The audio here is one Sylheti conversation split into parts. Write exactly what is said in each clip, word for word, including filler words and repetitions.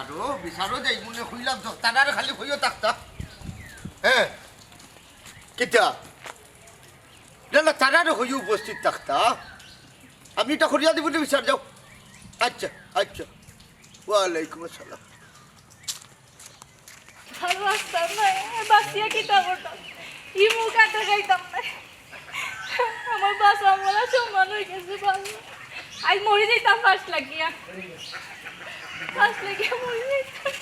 আরো বিচারো যাই মনে কইলাম তো, তারারে খালি কইও থাকতা। হ্যাঁ, কিতা? না, না, তারারে কইও উপস্থিত থাকতা। আমি ইটা করিয়া দিমু নে বিচার, যাও। আচ্ছা, আচ্ছা। ওয়ালাইকুম আসসালাম। আর বাঁচতাম না, বাঁচিয়া কিতা করতাম? ই মুখ আর দেখাইতাম না। আমার বাঁচা মরা সমান অই গেছে, বাবা। আজ মরি যাইতাম ফাঁস লাগিয়া। ফাঁস লাগিয়া মরি যাইতাম।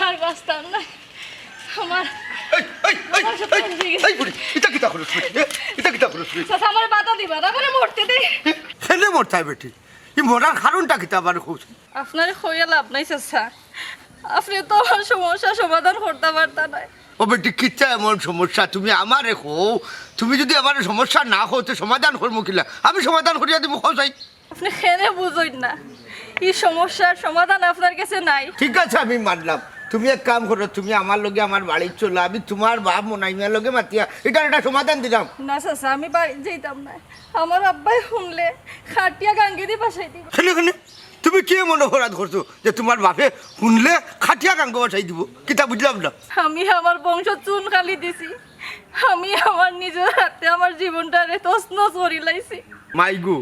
আর বাঁচতাম না। আমার এই, এই, এই, আমার সাথে এই, হয়ে গেছে। এই বুড়ি, ইটা কিতা করছ তুই? এ? ইটা কিতা করছ তুই? চাচা, আমার বাধা দিবা না, আমারে মরতে দে। কেনে মরতায় বেটি? ই মরার কারণটা কিতা আমারে কও? আপনারে কইয়া লাভ নাই চাচা, আপনে তো আমার সমস্যা সমাধান করতা পারতা নায়। ও বেটি, কিতা এমন সমস্যা তুমি আমারে কও? তুমি যুদি আমারে সমস্যা না কও, তে সমাধান করমু কিলা? আমি সমাধান করিয়া দিমু, কও চাই। আপনে কেনে বুঝইন না, ই সমস্যার সমাধান আপনার গেছে নাই। ঠিক আছে, আমি মানলাম। তুমি এক কাম করো, তুমি আমার লগে আমার বাড়িত চলো, আমি তুমার বাপ মনাইমার লগে মাতিয়া ইটার একটা সমাধান দিলাম। না চাচা, আমি বাড়িত যাইতাম না, আমার আব্বায় হুনলে খাটিয়া গাঙ্গেদি ভাসাই দিবা। কেনে, কেনে? তুমি কি এমন অপরাধ করছো যে তুমার বাপে হুনলে খাটিয়া গাঙ্গো ভাসাই দিবো? কিতা বুঝলাম না। আমি আমার বংশ চুন কালি দিছি, আমি আমার নিজর হাতে আমার জীবনটারে তছনছ করিলাইছি। মাইগো,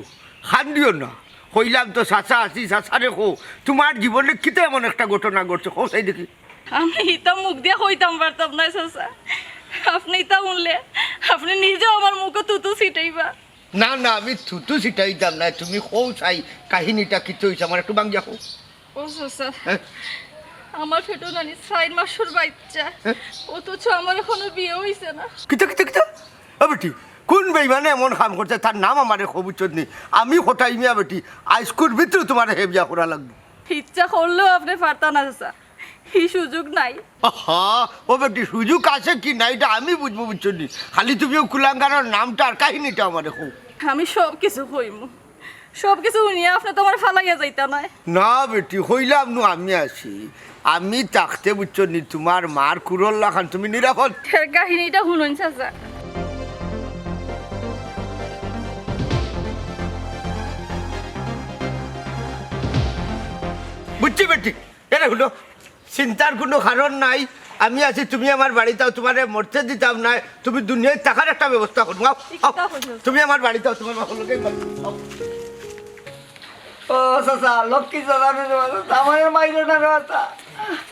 কান্দিও না। কইলাম তো চাচা আছি, চাচারে কও। তুমার জীবনে কিতা এমন একটা ঘটনা ঘটছে, কও চাই দেখি। আমি ইতা মুখ দিয়া কইতাম পারতাম না চাচা, আপনে ইতা হুনলে আপনে নিজেও আমার মুখো থুথু ছিটাইবা। না, না, আমি থুথু ছিটাইতাম না। তুমি কও চাই, কাহিনীটা কিতা অইছে, আমারে একটু ভাঙ্গিয়া কও। ও চাচা, হ্যাঁ? আমার পেটো নানি চাইর মাসর বাইচ্চা, হ্যাঁ? অথচ আমার এখনো বিয়া অইছে না। কিতা, কিতা, কিতা? ও বেটি, কুন বেইমানে এমন কাম করছে, তার নাম আমারে কও, বুঝছো নি? আমি কটাই মিয়া বেটি, আইজকুর ভিতরে তুমারে হে বিয়া করা লাগবো। ইচ্ছা করলেও আপনে পারতা না চাচা, ই সুযোগ নাই। আহা, ও বেটি, সুযোগ আছে কি নাই, ইটা আমি বুঝমু, বুঝছো নি? খালি তুমি অউ কুলাঙ্গারর নামটা আর কাহিনীটা আমারে কও। আমি সব কিছু কইমু, সব কিছু হুনিয়া আপনে তো আমারে ফালাইয়া যাইতা নায়। না বেটি, কইলাম নু আমি আছি। আমি থাকতে, বুঝছো নি, তুমার মার কুরর লাখান তুমি নিরাপদ। এর কাহিনীটা হুনইন চাচা। বুঝছি বেটি, এরে হুনো, চিন্তার কুনু কারণ নাই। আমি আছি, তুমি আমার বাড়িত আও, তুমারে মরতে দিতাম নায়। তুমি দুনিয়াত থাকার একটা ব্যবস্থা করমু। আও, আও। তুমি আমার বাড়িত আও, তুমার বাপর লগে আও। ও চাচা, লক্ষ্মী চাচা, আমি তোমার চাচা, আমারে মাইরো না রে চাচা।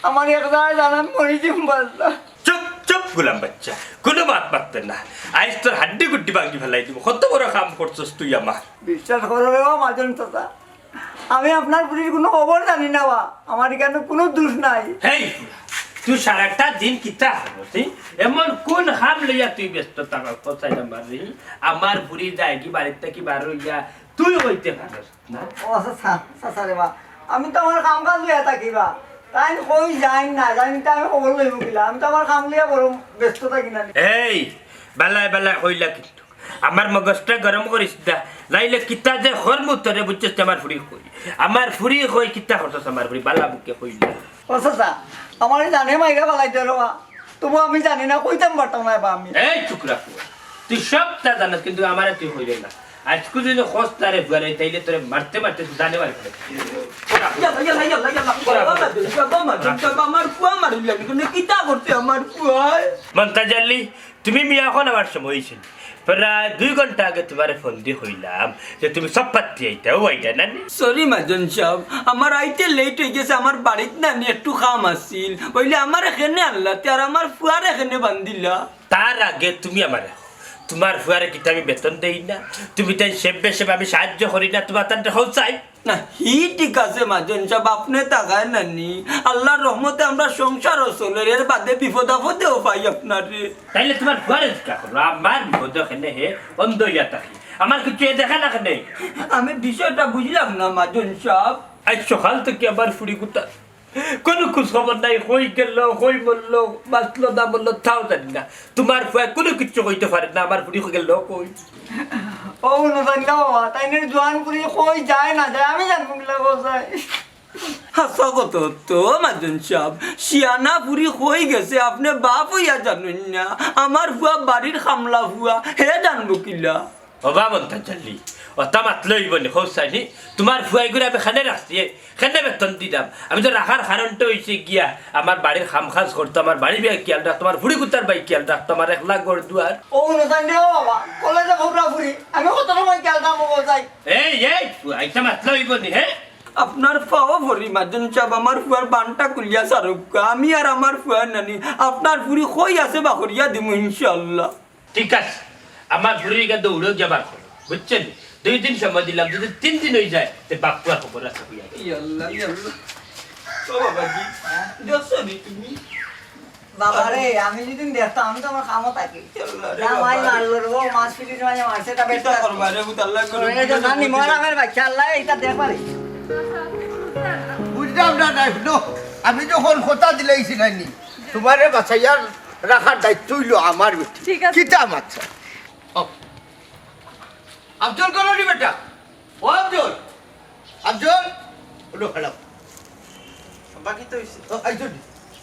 আমার এক জায়গায় জানান মরি দিম বাচ্চা। চুপ, চুপ, গুলাম বাচ্চা, কুনু মাত মাততে না। আইজ তোর হাড্ডি গুড্ডি ভাঙ্গি ফালাই দিমু। কত বড় কাম করছস তুই আমার। বিশ্বাস করো রে ও মাজন চাচা, আমি আপনার ফুড়ির কুনু খবর জানি না বা, আমার ইখানো কুনু দুষ নাই। হেই, তুই সারাটা দিন কিতা করস, হি? এমন কুন কাম লইয়া তুই ব্যস্ত থাকস, কও চাই আমার রে? আমার ফুড়ি যায়গি বাড়ি থাকি বার অইয়া, তুই কইতে পারস না? ও আচ্ছা, চা-, চাচা রে বা, আমি তো আমার কাম কাজ লইয়া থাকি বা, তাইন কই যাইন না যাইন, তে আমি খবর লইমু কিলা? আমি তো আমার কাম লইয়া বড় ব্যস্ত থাকি না। এই, বালায় বালায় কইলা কিন্তু। আমার মগজটা গরম করিস না, নাইলে কিতা যে করমু তোরে, বুঝছস নি? আমার ফুড়ি কই, আমার ফুড়ি কই, কিতা করছস আমার ফুড়ি, বালা মুখে কইলে। ও চাচা, আমারে জানে মাইরা ফালাইতো রে বা, তবু আমি জানি না, কইতাম পারতাম না বা আমি। এই চুপ রে ফুয়া, তুই সবটা জানস, কিন্তু আমারে তুই কইলে না। আইজকু যদি কস না রে ফুয়ারে, তাইলে তোরে মারতে মারতে তুই জানে মারি ফেলে। ইয়াল্লা, ইয়াল্লা, ইয়াল্লা, ইয়াল্লা। বাবা, বাবা, বাবা, বাবা, আমার ফুয়া মারিলা, কিন্তু কিতা করছে আমার ফুয়ায়? মন্তাজ আলী, তুমি মিয়া অখন আমার সময় অইছে নি? প্রায় দুই ঘন্টা আগে তুমারে ফোন দি কইলাম যে তুমি সব পাত্তি আইতা, ও আইতা না নি? Sorry মাজন সাব, আমার আইতে late অইগেছে, আমার বাড়িত না নি একটু কাম আছিল, অইলে আমারে কেনে আনলা তে আর আমার ফুয়ারে কেনে বান্ধিলা? তার আগে তুমি আমারে, তুমার ফুয়ারে কিতা আমি বেতন দেই না? তুমি তাইন সেব বেসেব আমি সাহায্য করি না, তুমার তান দেখাও চাই। না, হি ঠিক আছে মাজন সাব, আপনে থাকায় না নি। আল্লার রহমতে আমরার সংসারও চলের, এর বাদে বিপদ আপদেও পাই আপনারে। তাইলে তুমার ফুয়ারে জিকা করো, আমার বিপদ কেনে হে অন্ধ অইয়া থাকি, আমার কিচ্ছু হে দেখে না কেনে? আমি বিষয়টা বুঝলাম না মাজন সাব। আইজ সকাল থাকি আমার ফুড়ি কুতা কুনু খুজ খবর নাই, কই গেল, কই মরল, বাঁচল না মরল, তাও জানি না। তুমার ফুয়ায় কুনু কিচ্ছু কইতে পারে না, আমার ফুড়ি কই গেল, কই। ও, না জানি না বাবা, তাইনর জোয়ান ফুড়ি কই যায় না যায়, আমি জানমু কিলা কও চাই। হাছা কথা তো, মাজন সাব, শিয়ানা ফুড়ি কই গেছে, আপনে বাপ অইয়া জানইন না, আমার ফুয়া বাড়ির কামলা ফুয়া, হে জানবো কিলা? ও বা মন্তাজ আলী, অতা মাতলে অইবো নি, কও চাইনি? তুমার ফুয়াইগুরে আমি কেনে রাখছি, এ? কেনে বেতন দিরাম? আমি তো রাখার কারণটা অইছে গিয়া, আমার বাড়ির কাম-কাজ করতো, আমার বাড়ি বায় খিয়াল রাখতো, আমার ফুড়ি-কুতার বায় খিয়াল রাখতো, আমার একলা ঘর-দুয়ার। ও হুনো চাইন দে, ও বাবা, কলেজে ফুরা-ফুরি, আমি কত সময় খিয়াল রাখমু, কও চাইন? এই, এই, ফুয়াইটা মাতলে অইবো নি, হে? আপনার পাও পড়ি, মাজন সাব, আমার ফুয়ার বানটা খুলিয়া ছাড়উক্কা। আমি আর আমার ফুয়ার নানি, আপনার ফুড়ি কই আছে, বার করিয়া দিমু ইনশাআল্লাহ। ঠিক আছে, আমার ফুড়ির ইগা দৌড়ো যাবার করো, বুঝছো নি? দুই দিন সময় দিলাম, যদি তিন দিন অই যায়, তে বাপ-ফুয়ার খবর আছে, অইয়া গেল। ইয়াল্লা, ইয়াল্লা। ও বাবাজি, দেখছো নি তুমি? বাবারে, আমি যদি দেখতাম, আমি তো আমার কামো থাকি। ইয়াল্লা রে জামাই বাবা। মারলো রে, ও মাছ ফিলির মাঝে মারছে, এটা বেশ কিতা করবা রে, ভূত আল্লাহ করে। এই যে নানি, মরামের বাচ্চা, আল্লাহ, এটা দেখ পারে। বুঝলাম না, না, হুনো, আমি যখন কথা দিলাইছি নানি, তুমারে বাঁচাইয়া রাখার দায়িত্ব অইলো আমার বেটি। ঠিক আছে। কিতা মাতছো? ও। আফজল, কই রে বেটা? ও আফজল! আফজল! ওলো, খাড়াও। বাকি তো অইছে। ও, আইছো নি?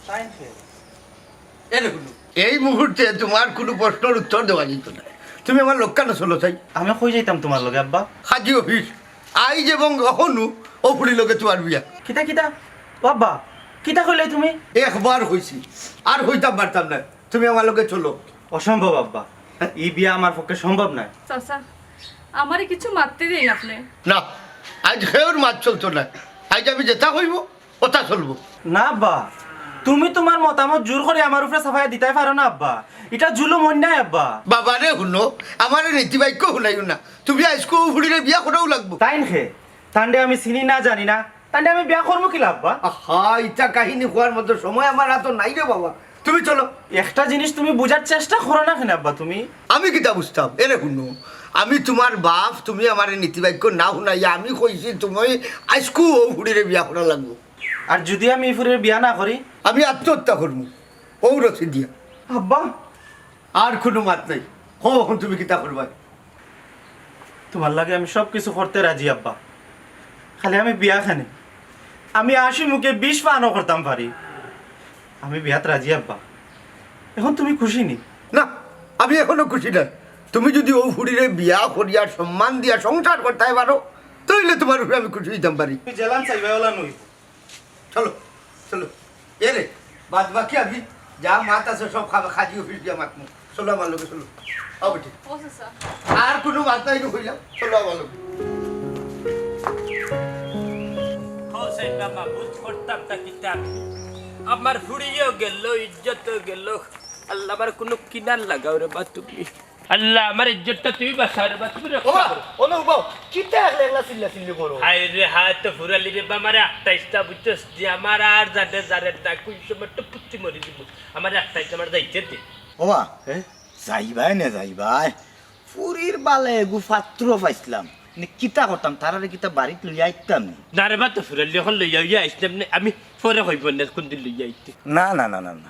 তাই ফের। এ দেখো। এই মুহূর্তে তুমার কুনু প্রশ্নর উত্তর দেওয়া যাইতো না। তুমি আমার লগে কেনে চলো চাই? আমি কই যাইতাম তুমার লগে, আব্বা? কাজী অফিস। আইজ এবং অখনু অউ ফুড়ির লগে তুমার বিয়া। কিতা, কিতা? ও আব্বা, কিতা কইলে তুমি? একবার কইছি, আর কইতাম পারতাম না। তুমি আমার লগে চলো। অসম্ভব আব্বা, ই বিয়া আমার পক্ষে সম্ভব নায়। চাচা, আমারে কিছু মাততে দেইন আপনে। না, আইজ কেউর মাত চলতো না। আইজ আমি যেটা কইমু, ওটা চলবো। না আব্বা, তুমি তুমার মতামত জোর করি আমার উপরে চাপাইয়া দিতায় পারো না আব্বা। ইটা জুলুম অন্যায় আব্বা। বাবারে হুনো, আমারে নীতিবাক্য হুনাইও না। তুমি আইজকু অউ ফুড়িরে বিয়া করাউ লাগবো। তাইন কে? তানরে আমি চিনি না, জানি না। তানরে আমি বিয়া করমু কিলা আব্বা? আহা, ইটা কাহিনী কওয়ার মতো সময় আমার আতো নাই রে বাবা। তুমি চলো। একটা জিনিস তুমি বুঝার চেষ্টা করো না কেনে আব্বা তুমি? আমি কিতা বুঝতাম? এরে হুনো, আমি তুমার বাপ, তুমি আমারে নীতিবাক্য না হুনাইয়া আমি কইছি তুমি আইজকু অউ ফুড়িরে বিয়া করা লাগবো। আর যদি আমি ই ফুড়িরে বিয়া না করি? আমি আত্মহত্যা করমু, অউ রশি দিয়া। আব্বা। আর কুনু মাত নাই। কও অখন তুমি কিতা করবায়? তুমার লাগি আমি সব কিছু করতে রাজি আব্বা, খালি আমি বিয়া খানে। আমি আশি মুখে বিষ পানও করতাম পারি। আমি বিয়াত রাজি আব্বা। অখন তুমি খুশি নি? না, আমি অখনো খুশি নায়। তুমি যদি অউ ফুড়িরে বিয়া করিয়া সম্মান দিয়া সংসার করতায় পারো, তাইলে তুমার উপরে আমি খুশি অইতাম পারি। তুমি যেলান চাইবায় অলান অইবো। চলো, চলো। এরে, বাদ বাকি আমি যা মাত আছে সব খা-, কাজী অফিস দিয়া মাতমু। চলো আমার লগে, চলো। আও বেটি। ও চাচা। আর কুনু মাত নাই তো কইলাম। চলো আমার লগে। কও চাইন মামা, বুঝ করতাম তা কিতা? আমার ফুড়িও গেল, ইজ্জতও গেল। আল্লাহ, আমার কুনু কিনার লাগাও রে বা তুমি। আল্লাহ, আমার ইজ্জতটা তুমি বাঁচাও রে বা, তুমি রক্ষা করো। ও না, উবাও। কিতা একলা একলা চিল্লা চিল্লি করো? হায় রে হায়, তো ফুরালি রে বা, আমারে আটকাইস না, বুঝছস? যে আমার আর জানে জানে না, কুন সময় তো পুত্তি মরি দিব। আমারে আটকাইস না, আমার যাইতে দে। ওবা, হ্যাঁ? যাইবায় না যাইবায়? ফুড়ির বালা এগু পাত্র পাইছলাম। নে কিতা করতাম, তারারে কিতা বাড়িত লইয়া আইতাম নি? না রে বা, তো ফুরালি অখন লইয়া আইয়া আইছলাম নে, আমি পরে কইব নে কুনদিন লইয়া আইতে। না, না, না, না, না।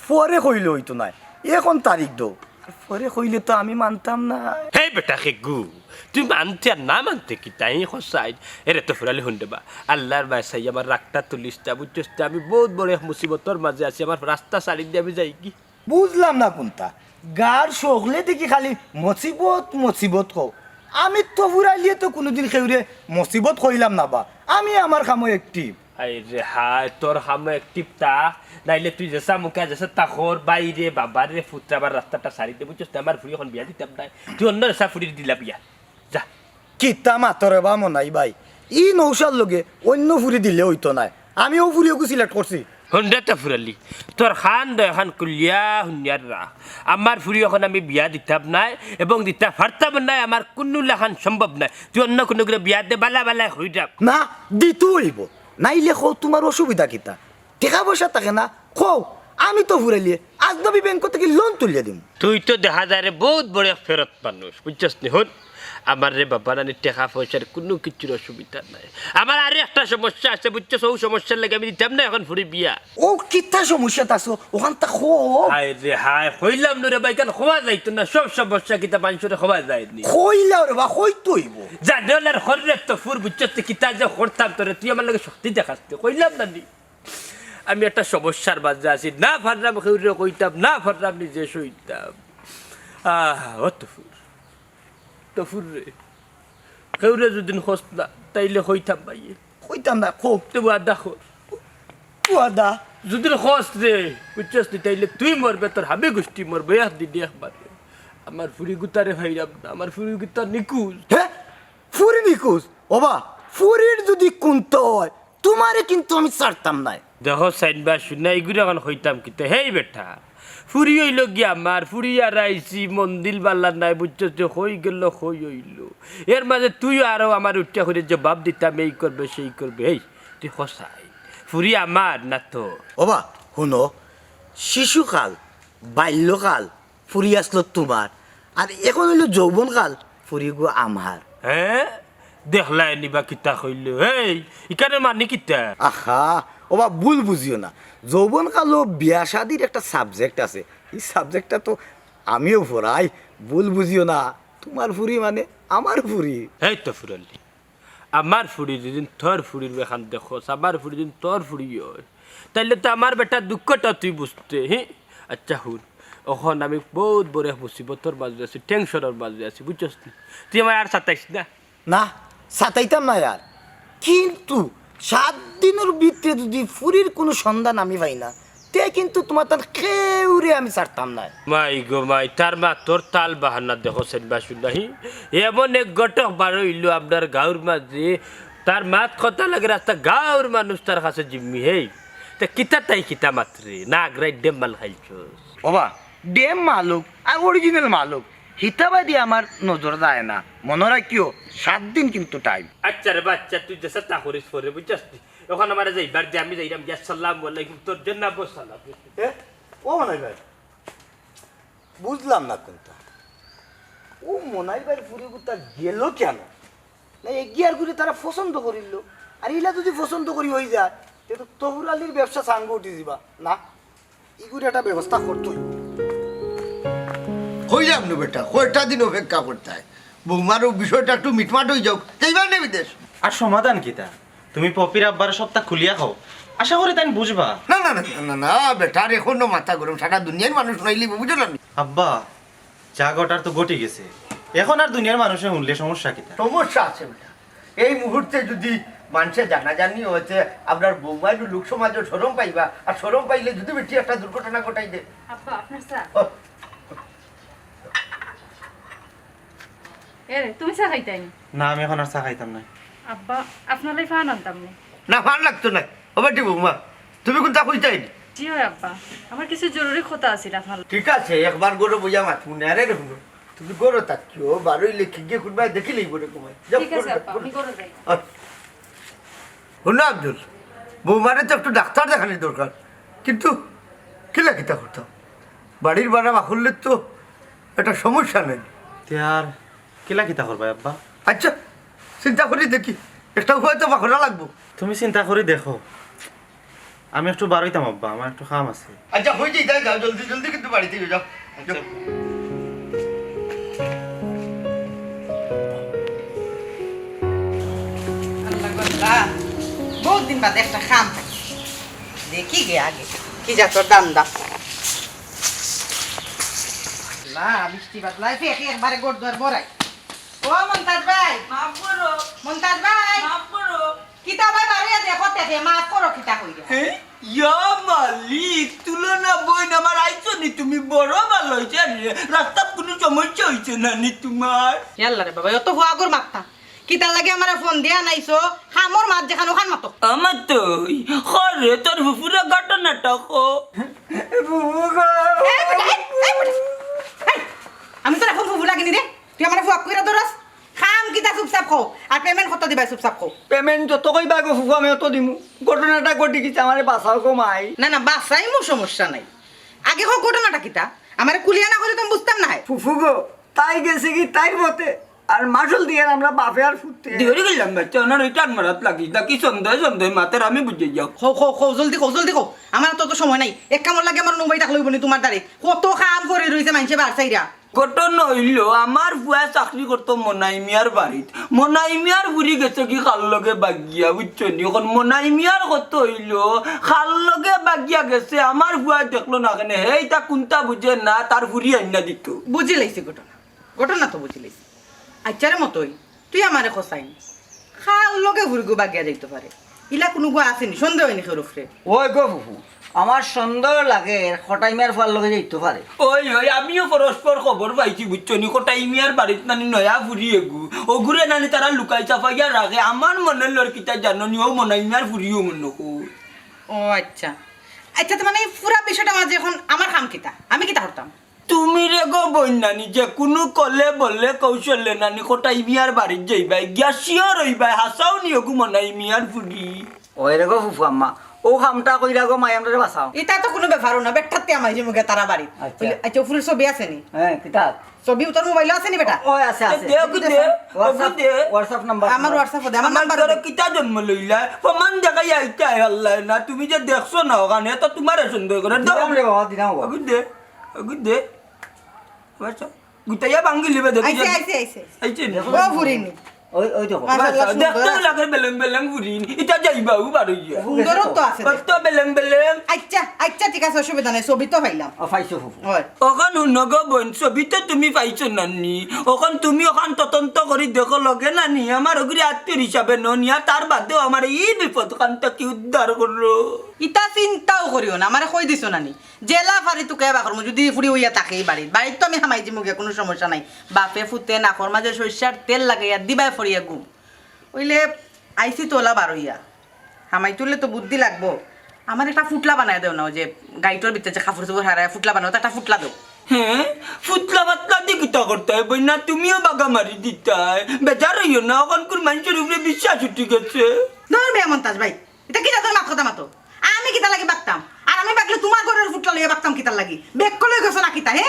পরে কইলে অইতো নায়, অখন তারিখ দেও। আর পরে কইলে তো আমি মানতাম না। হে বেটা খেগু, তুই মানতে আর না মানতে কিতা, ই কও চাইন। এরে তো ফুরালি হুন রে বা, আল্লাহর বায় চাই আমার রাগটা তুলিস না, বুঝছস তো? আমি বউত বড় এক মুসিবতর মাঝে আছি, আমার রাস্তা ছাড়ি দিয়া আমি যাইগি। বুঝলাম না কুনটা, গাঁওর সকলে দেখি খালি মুসিবত মুসিবত কও। আমি তো ফুরালিয়ে তো কুনুদিন কেউরে মুসিবত কইলাম না বা, আমি আমার কামো active। হায় রে হায়, তোর কামো active তা, নাইলে তুই যেছা মুখে যেছা তা কর, বাইরে, বাবারে, ফুতরা, আবার রাস্তাটা ছাড়ি দে, বুঝছস? তুই আমার ফুড়ি অখন বিয়া দিতাম নায়, তুই অন্য যেছা ফুড়িরে দিলা বিয়া, যা। কিতা মাতো রে বা মনাই ভাই, ই নৌশার লগে অন্য ফুড়ি দিলে অইতো নায়, আমি অউ ফুড়ি এগু select করছি। হুন রে তো ফুরালি, তোর কান দুইখান খুলিয়া হুনিয়ার রাখ, আমার ফুড়ি অখন আমি বিয়া দিতাম নায় এবং দিতা পারতাম নায়, আমার কুনু লাখান সম্ভব নায়। তুই অন্য কুনুগুরে বিয়া দে, বালা বালা কইরাম। না, দিতো অইবো। নাইলে কও, তুমার অসুবিধা কিতা? টেকা পয়সা থাকে না? কও, আমি তো ফুরাইলিয়ে আজনবী ব্যাংক থাকি loan তুলিয়া দিমু। তুই তো দেখা যায় রে বউত বড় এক ফেরত মানুষ, বুঝছস নি? হুন, আমার রে বাবা নানি টেকা পয়সার কুনু কিচ্ছুর অসুবিধা নাই। আমার আরো একটা সমস্যা আছে, বুঝছস? অউ সমস্যার লাগি আমি দিতাম না অখন ফুড়ি বিয়া। অউ কিতা সমস্যাত আছো? অখানতা কও। হায় রে হায়, কইলাম নু রে বা, ইখান কওয়া যাইতো না, সব সমস্যা কিতা মানষরে কওয়া যায় নি। কইলাও রে বা, কইতো অইবো। জানে অলার হর রে তো ফুর, বুঝছস নি? কিতা যে করতাম তোরে, তুই আমার লগে শক্তি দেখাস তে, কইলাম না নি। আমি একটা সমস্যার মাঝে আছি, না পাররাম কেউরে কইতাম, না পাররাম নিজে সইতাম। আহ, ও তফুর, তফুর রে, কেউরে যুদি কস না, তাইলে কইতাম ভাইয়ে। কইতাম না, কও। তে ওয়াদা কর। ওয়াদা। যুদি কস রে, বুঝছস নি, তাইলে তুই মরবে, তোর হাবি গুষ্টি মরবে, একদিন একবারে। আমার ফুরি গুতারে ফাইরাম না, আমার ফুরি গুতা নিকুজ। হে? ফুরি নিকুজ? ওবা, ফুরির যুদি কুন্তা অয়, তুমারে কিন্তু আমি ছাড়তাম নায়। দেখো সাইন বা শুনা, ইগুরে অখন কইতাম কিতা? হেই বেটা, ফুরি অইলো গিয়া আমার, ফুরি আর আইছি, মন দিল বালা নাই, বুঝছস নি, কই গেল, কই অইলো। এর মাঝে তুই আরো আমার উঠিয়া করি জবাব দিতাম, এই করবে, সেই করবে। হেই, তুই কছাইন, ফুরি আমার না তোর? ওবা, হুনো, শিশুকাল, বাল্যকাল, ফুরি আছলো তুমার, আর অখন অইলো যৌবনকাল, ফুরিগু আমার। হে? দেখলায়নি বা কিতা কইলো? হেই, ইখানে মানি কিতা? আহা, ওবা ভুল বুঝিও না। যৌবনকালো বিয়া শাদির একটা subject আছে। ই subject-টা তো আমিও পড়াই। ভুল বুঝিও না। তুমার ফুরি মানে আমার ফুরি। হেই তো ফুরালি। আমার ফুরি যুদি তোর ফুরির অখান দেখস, আমার ফুরি যুদি তোর ফুরি অয়, তাইলে তো আমার বেটা দুঃখটা তুই বুঝতে, হি? আচ্ছা হুন, অখন আমি বউত বড় এক মুসিবতর মাঝে আছি, tension-র মাঝে আছি, বুঝছস নি? তুই আমারে আর সাতাইস না। না, সাতাইতাম নায় আর। কিন্তু সাত দিনর ভিতরে যুদি ফুরির কুনু সন্ধান আমি পাই না, তে কিন্তু তুমার তান কেউরে আমি ছাড়তাম নায়। মাই গো মাই, তার মা তোর তাল বাহানা দেখো সেনবা শুনাহি। এমন এক ঘটক বার অইলো আপনার গাঁওর মাঝে, তার মাত কথা লাগে রাস্তা গাঁওর মানুষ তার কাছে জিম্মি। হেই, তে কিতা তাই কিতা মাতরে? না আগ্রাই ডেম মাল খাইছস। ওবা, ডেম মাল অউক আর original মাল অউক, হিতাবাদি আমার নজর যায় না। মনো রাখিও, সাত দিন কিন্তু time। আচ্ছা রে বাচ্চা, তুই যেছা তা করিস পরে, বুঝছস নি? অখন আমারে যাইবার দে, আমি যাইরাম গিয়া, আসসালামু আলাইকুম, তোর জন্য আবার সালাম। এ, ও মনাই ভাই, বুঝলাম না কুন্তা। ও মনাই ভাইর ফুরিগুতা গেল কেনে? না, এগিয়ার ঘুরে তারা পছন্দ করিল। আর ইলা যুদি পছন্দ করি অই যায়, তে তো তহুর আলীর ব্যবসা চাঙ্গা উঠি যিবা। না, ইগুর একটা ব্যবস্থা করতে অইবো। কইলাম নু বেটা, কয়টা দিন অপেক্ষা করতায়? বৌমার অউ বিষয়টা একটু মিটমাট অই যাউক, যাইবা নে বিদেশ। আর সমাধান কিতা? তুমি পপির আব্বারে সবতা খুলিয়া কও, আশা করি তাইন বুঝবা। না, না, না, না, না, না, বেটার অখনো মাথা গরম, সারা দুনিয়ার মানুষ হুনাইলিবো, বুঝো না নি? আব্বা, যা ঘটার তো ঘটি গেছে, অখন আর দুনিয়ার মানুষে হুনলে সমস্যা কিতা? সমস্যা আছে বেটা। এই মুহূর্তে যুদি মানষে জানাজানি অইতে, আপনার বৌমায় তো লোক সমাজে শরম পাইবা, আর শরম পাইলে যুদি বেটি একটা দুর্ঘটনা ঘটাই দে। আব্বা, আপনার চা। ও। এরে, তুমি চা খাইতায় নি? না, আমি অখন আর চা খাইতাম নায়। আব্বা, আপনার লাগি পান আনতাম নি? না, পান লাগতো নায়। ও বেটি বৌমা, তুমি কুন্তা কইতায় নি? জি অয় আব্বা, আমার কিছু জরুরি কথা আছিল আপনার লগে। ঠিক আছে, একবার ঘরো বইয়া মাতমু নে, আরে রে হুনো, তুমি ঘরো থাকিও, বারইলে কিগে কুনবায় দেখিলাইবো রে কুমাই। যাও, ঠিক আছে ঘরো আব্বা, যাও। আমি ঘরো যাই। আচ্ছা। হুনো আব্দুল, বৌমারে তো একটু ডাক্তার দেখানির দরকার, কিন্তু কিলা কিতা করতাম? বাড়ির ভাড়া বাকরলে তো একটা সমস্যা নাই। তে আর কিলা কিতা করবায় আব্বা? আচ্ছা, চিন্তা করি দেখি, একটা উপায় তো বাকরা লাগবো। তুমি চিন্তা করি দেখো, আমি একটু বারইতাম আব্বা, আমার একটু কাম আছে। আচ্ছা, অই যাইতায় যাও, জলদি জলদি কিন্তু বাড়িত যাও। আচ্ছা। আল্লাহ গো আল্লাহ, বউত দিন বাদে একটা কাম পাইছি। দেখি গে আগে কি জাতর ধান্দা। আল্লাহ, বৃষ্টি বাদলায় ফেকি একবারে ঘর দুয়ার ভরাই। ও মন্তাজ ভাই। মাফ করো। মন্তাজ ভাই। মাফ করো। কিতা ভাই বারইয়া দেখো তে, মাফ করো কিতা কইরা। হে? ইয়া মালিক, তুলনা বইন আমার, আইছো নি তুমি? বড় ভালা অইছে রে। রাস্তাত কুনু সমস্যা অইছে না নি তুমার? ইয়াল্লা রে বাবা, অত হুয়াগুর মাত্তা। কিতার লাগি আমারে ফোন দিয়া আনাইছো? কামর মাত যেখান অখান মাতো। আমার তুই, খরে তোর ফুফুরে ঘটনাটা ক। ফুফু গো। এই বেটা, এই, এই বেটা, এই, আমি তোর অখন ফুফু লাগি নি রে? তুই আমারে ফুয়াক কইরা ধরস? কাম কিতা চুপচাপ কও, আর payment কত দিবায় চুপচাপ কও। Payment যত কইবা গো ফুফু, আমি অত দিমু। ঘটনাটা ঘটি গেছে, আমারে বাঁচাও গো মাই। না, না, বাঁচাইমু, সমস্যা নাই। আগে কও ঘটনাটা কিতা? আমারে খুলিয়া না কইলে তো আমি বুঝতাম নায়। ফুফু গো, তাই গেছে গি তাইর পথে, আর মাসুল দিয়ার আমরা বাপে আর ফুটতে। দেরি করলাম বাচ্চা, ওনার ওই টান মারাত লাগিস না, কি সন্দেহ সন্দেহ মাতের আমি বুঝি যাও। কও, কও, কও, জলদি কও, জলদি কও। আমার তো অত সময় নাই। এক কামর লাগি আমার নুবাই থাকলে অইবো নি তুমার দ্বারে। কত কাম পড়ি রইছে মানষে বার চাইরা। ঘটনা অইলো, আমার ফুয়ায় চাকরি করতো মনাই মিয়ার বাড়িত। মনাই মিয়ার ফুরি গেছে গি কার লগে বাগিয়া, বুঝছো নি? অখন মনাই মিয়ার কথা অইলো, কার লগে বাগিয়া গেছে, আমার ফুয়ায় দেখলো না কেনে, হে ইতা কুন্তা বুঝে না, তার ফুরি আইনা দিতো। বুঝিলাইছি ঘটনা, ঘটনা তো বুঝিলাইছি। আচ্ছা রে মতই, তুই আমারে কছাইন, কার লগে ফুরিগু বাগিয়া যাইতো পারে? ইলা কুনুগু আছেনি, সন্দেহ অয়নি কেউর উপরে? ওই গো ফুফু, আমার সন্দেহ লাগে কটাই মিয়ার ফুয়ার লগে যাইতো পারে। ওই, ওই, আমিও পরস্পর খবর পাইছি, বুঝছো নি? কটাই মিয়ার বাড়িত নানি নয়া ফুরি এগু। অগুরে নানি তারা লুকাই চাপাইয়া রাখে। আমার মনে লর কিতা জানো নি, অউ মনাই মিয়ার ফুরিও মনে কই। ও আচ্ছা। আচ্ছা, তো মানে এই পুরা বিষয়টা মাঝে এখন আমার কাম কিতা? আমি কিতা করতাম? তুমি রে গো বইন নানি, যে কুনু কলে বলে কৌশলে নানি কটাই মিয়ার বাড়িত যাইবায়, গিয়া sure অইবায়, হাছাউ নি অগু মনাই মিয়ার ফুরি। ওই রে গো ফুফু আম্মা, অউ কামটা কইরা গো মাই আমরারে বাঁচাও। ইতা তো কুনু ব্যাপারও না, বেটাতে আমাই যে মুখে তারা বাড়িত। আচ্ছা। বুঝলি, আচ্ছা, অউ ফুরির ছবি আছেনি? হ্যাঁ, কিতা? ছবি তোর মোবাইলো আছেনি বেটা? ওই আছে, আছে। দে, ওগু দে, WhatsApp, ওগু দে। WhatsApp number. আমার WhatsApp-ও দে, আমার আমার নাম্বার ঘরে দে। কিতা জন্ম লইলা? প্রমাণ দেখাই আইতে আয় আল্লাহ না, তুমি যে দেখছো না ওখানে, তো তোমারে সন্দেহ করে। দাও। দিলাম রে বাবা, দিলাম বাবা। ওগু দে, ওগু দে। বুঝছো? গুতাইয়া ভাঙ্গি লিবে দেখি আইছে, যে আইছে, আইছে। আইছে নি? ও ফুরিনি। ওই, ওই দেখো। মাশাআল্লাহ, সুন্দর দেখতেও আছে। লাগে বেলেং বেলেং ফুরিন। ইতা যাইবা ও বারইয়া। সুন্দরও তো আছে। কত বেলেং বেলেং। আচ্ছা, আচ্ছা, ঠিক আছে, অসুবিধা নাই, ছবি তো পাইলাম। ও, পাইছো ফুফু। হয়। অখন হুনো গো বইন, ছবি তো তুমি পাইছো নানি। অখন তুমি অখান তদন্ত করি দেখো লগে নানি, আমার অগুরে আত্মীয় হিসাবে ননিয়া, তার বাদেও আমার ই বিপদ খান থাকি উদ্ধার করো। ইতা চিন্তাও করিও না, আমারে কই দিছো নানি। যেলা পারি তুকাইয়া বার করমু, যুদি ফুরি অইয়া থাকে ই বাড়িত। বাড়িত তো আমি হামাই যিমু গিয়া, কুনু সমস্যা নাই। বাপে ফুতে নাকর মাঝে সরিষার তেল লাগাইয়া দিবায় ফড়িয়া ঘুম। অইলে আইছি তো অলা বারইয়া। হামাইতে অইলে তো বুদ্ধি লাগবো। আমারে একটা ফুটলা বানাইয়া দেও না, অউ যে গাইটর ভিতরে যে কাপড় চোপড় হারায় ফুটলা বানাও, তো একটা ফুটলা দেও। হ্যাঁ, ফুটলা ফাটলা দি কিতা করতায়? বইন না তুমিও বাগা মারি দিতায়। বেজার অইও না, অখানকুর মানষর উপরে বিশ্বাস উঠি গেছে। ধর মিয়া মন্তাজ ভাই, ইতা কি জাতর মাত কথা মাতো? আমি কিতার লাগি বাগতাম? আর আমি বাগলে তুমার ঘরর ফুটলা লইয়া বাগতাম কিতার লাগি? বেক্কল অই গেছো না কিতা, হে?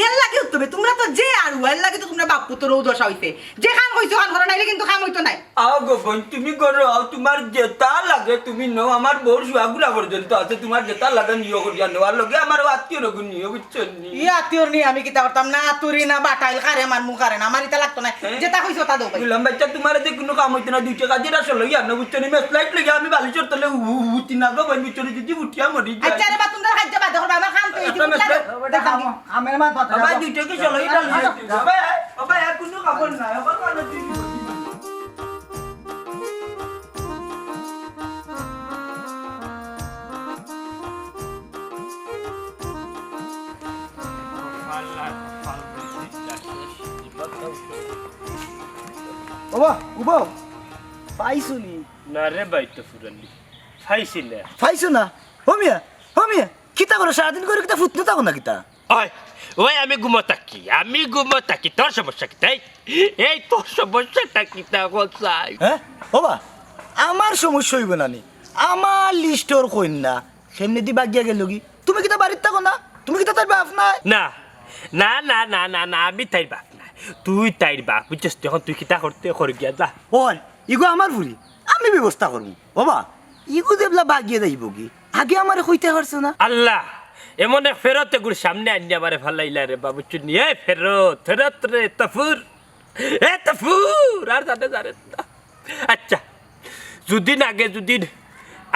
এর লাগি উঠতবে, তুমরা তো যে আর এর লাগি তো তুমরা বাপ পুতর অউ দশা অইছে। যে কাম কইছো কাম করো, নাইলে কিন্তু কাম অইতো নায়। আও গো বইন, তুমি করো, আও, তুমার যেতা লাগে তুমি নেও, আমার বউর সুয়াগুড়া পর্যন্ত আছে, তুমার যেতা লাগে নিও করিয়া নেও, আর লগে আমার আত্মীয় রোগ নিও, বুঝছো নি? ই আত্মীয় নি আমি কিতা করতাম? না আতুরি না বাটাইল, কারে মারমু কারে না, আমার ইতা লাগতো নায়। হ্যাঁ? যেতা কইছো তা দেও ভাই। গুলাম বাইচ্চা, তুমার এতে কুনু কাম অইতো না, দুই টেকা দিয়া চলো, ইয়া না, বুঝছো নি? মেসলাইট লইয়া আমি বালিশর তলে উ-, উ-, উঠি না গো বইন, বুঝছো নি? যদি উঠিয়া মরি যাই। আচ্ছা রে বা, তুমরা খাইতে বাধ্য করবা, আমার কাম তো এই যে একটা মেসলাইট। দেখো, আমের মা পাতা। বাবা, দুই টেকা চলো, ইটা নিয়ে আসো। বাবা, বাবা, আর কুনু খবর নাই, আবার কানো তুই ওবা, উবাও, পাইছো নি? না রে ভাই, তো ফুরালি, পাইছি না। পাইছো না? ও মিয়া, ও মিয়া, কিতা করো সারাদিন করে, কিতা ফুটনো থাকো না কিতা? ওই, ওই আমি ঘুমো থাকি, আমি ঘুমো থাকি, তোর সমস্যা কিতা? এই, এই তোর সমস্যাটা কিতা কছাই? হ্যাঁ? ওবা, আমার সমস্যা অইবো না নি? আমার লিস্টর কইন্যা কেমনে দি বাগিয়া গেলগি? তুমি কিতা বাড়িত থাকো না? তুমি কিতা তার বাপ নায়? না, না, না, না, না, না, আমি তাইর বাপ নায়। তুই তাইর বাপ, বুঝছস? তুই অখন তুই কিতা করতে কর গিয়া যা। ওই, ইগু আমার ফুরি, আমি ব্যবস্থা করমু। ওবা, ইগু যেবলা বাগিয়া যাইবোগি, আগে আমারে কইতে পারছো না? আল্লাহ, এমন এক ফেরত এগুর সামনে আনিয়া আমারে ফালাইলা রে বাবু চুন্নি। এ ফেরত, ফেরত রে তফুর। এ তফুর, আর জানে জানে না। আচ্ছা, যুদিন আগে যুদিন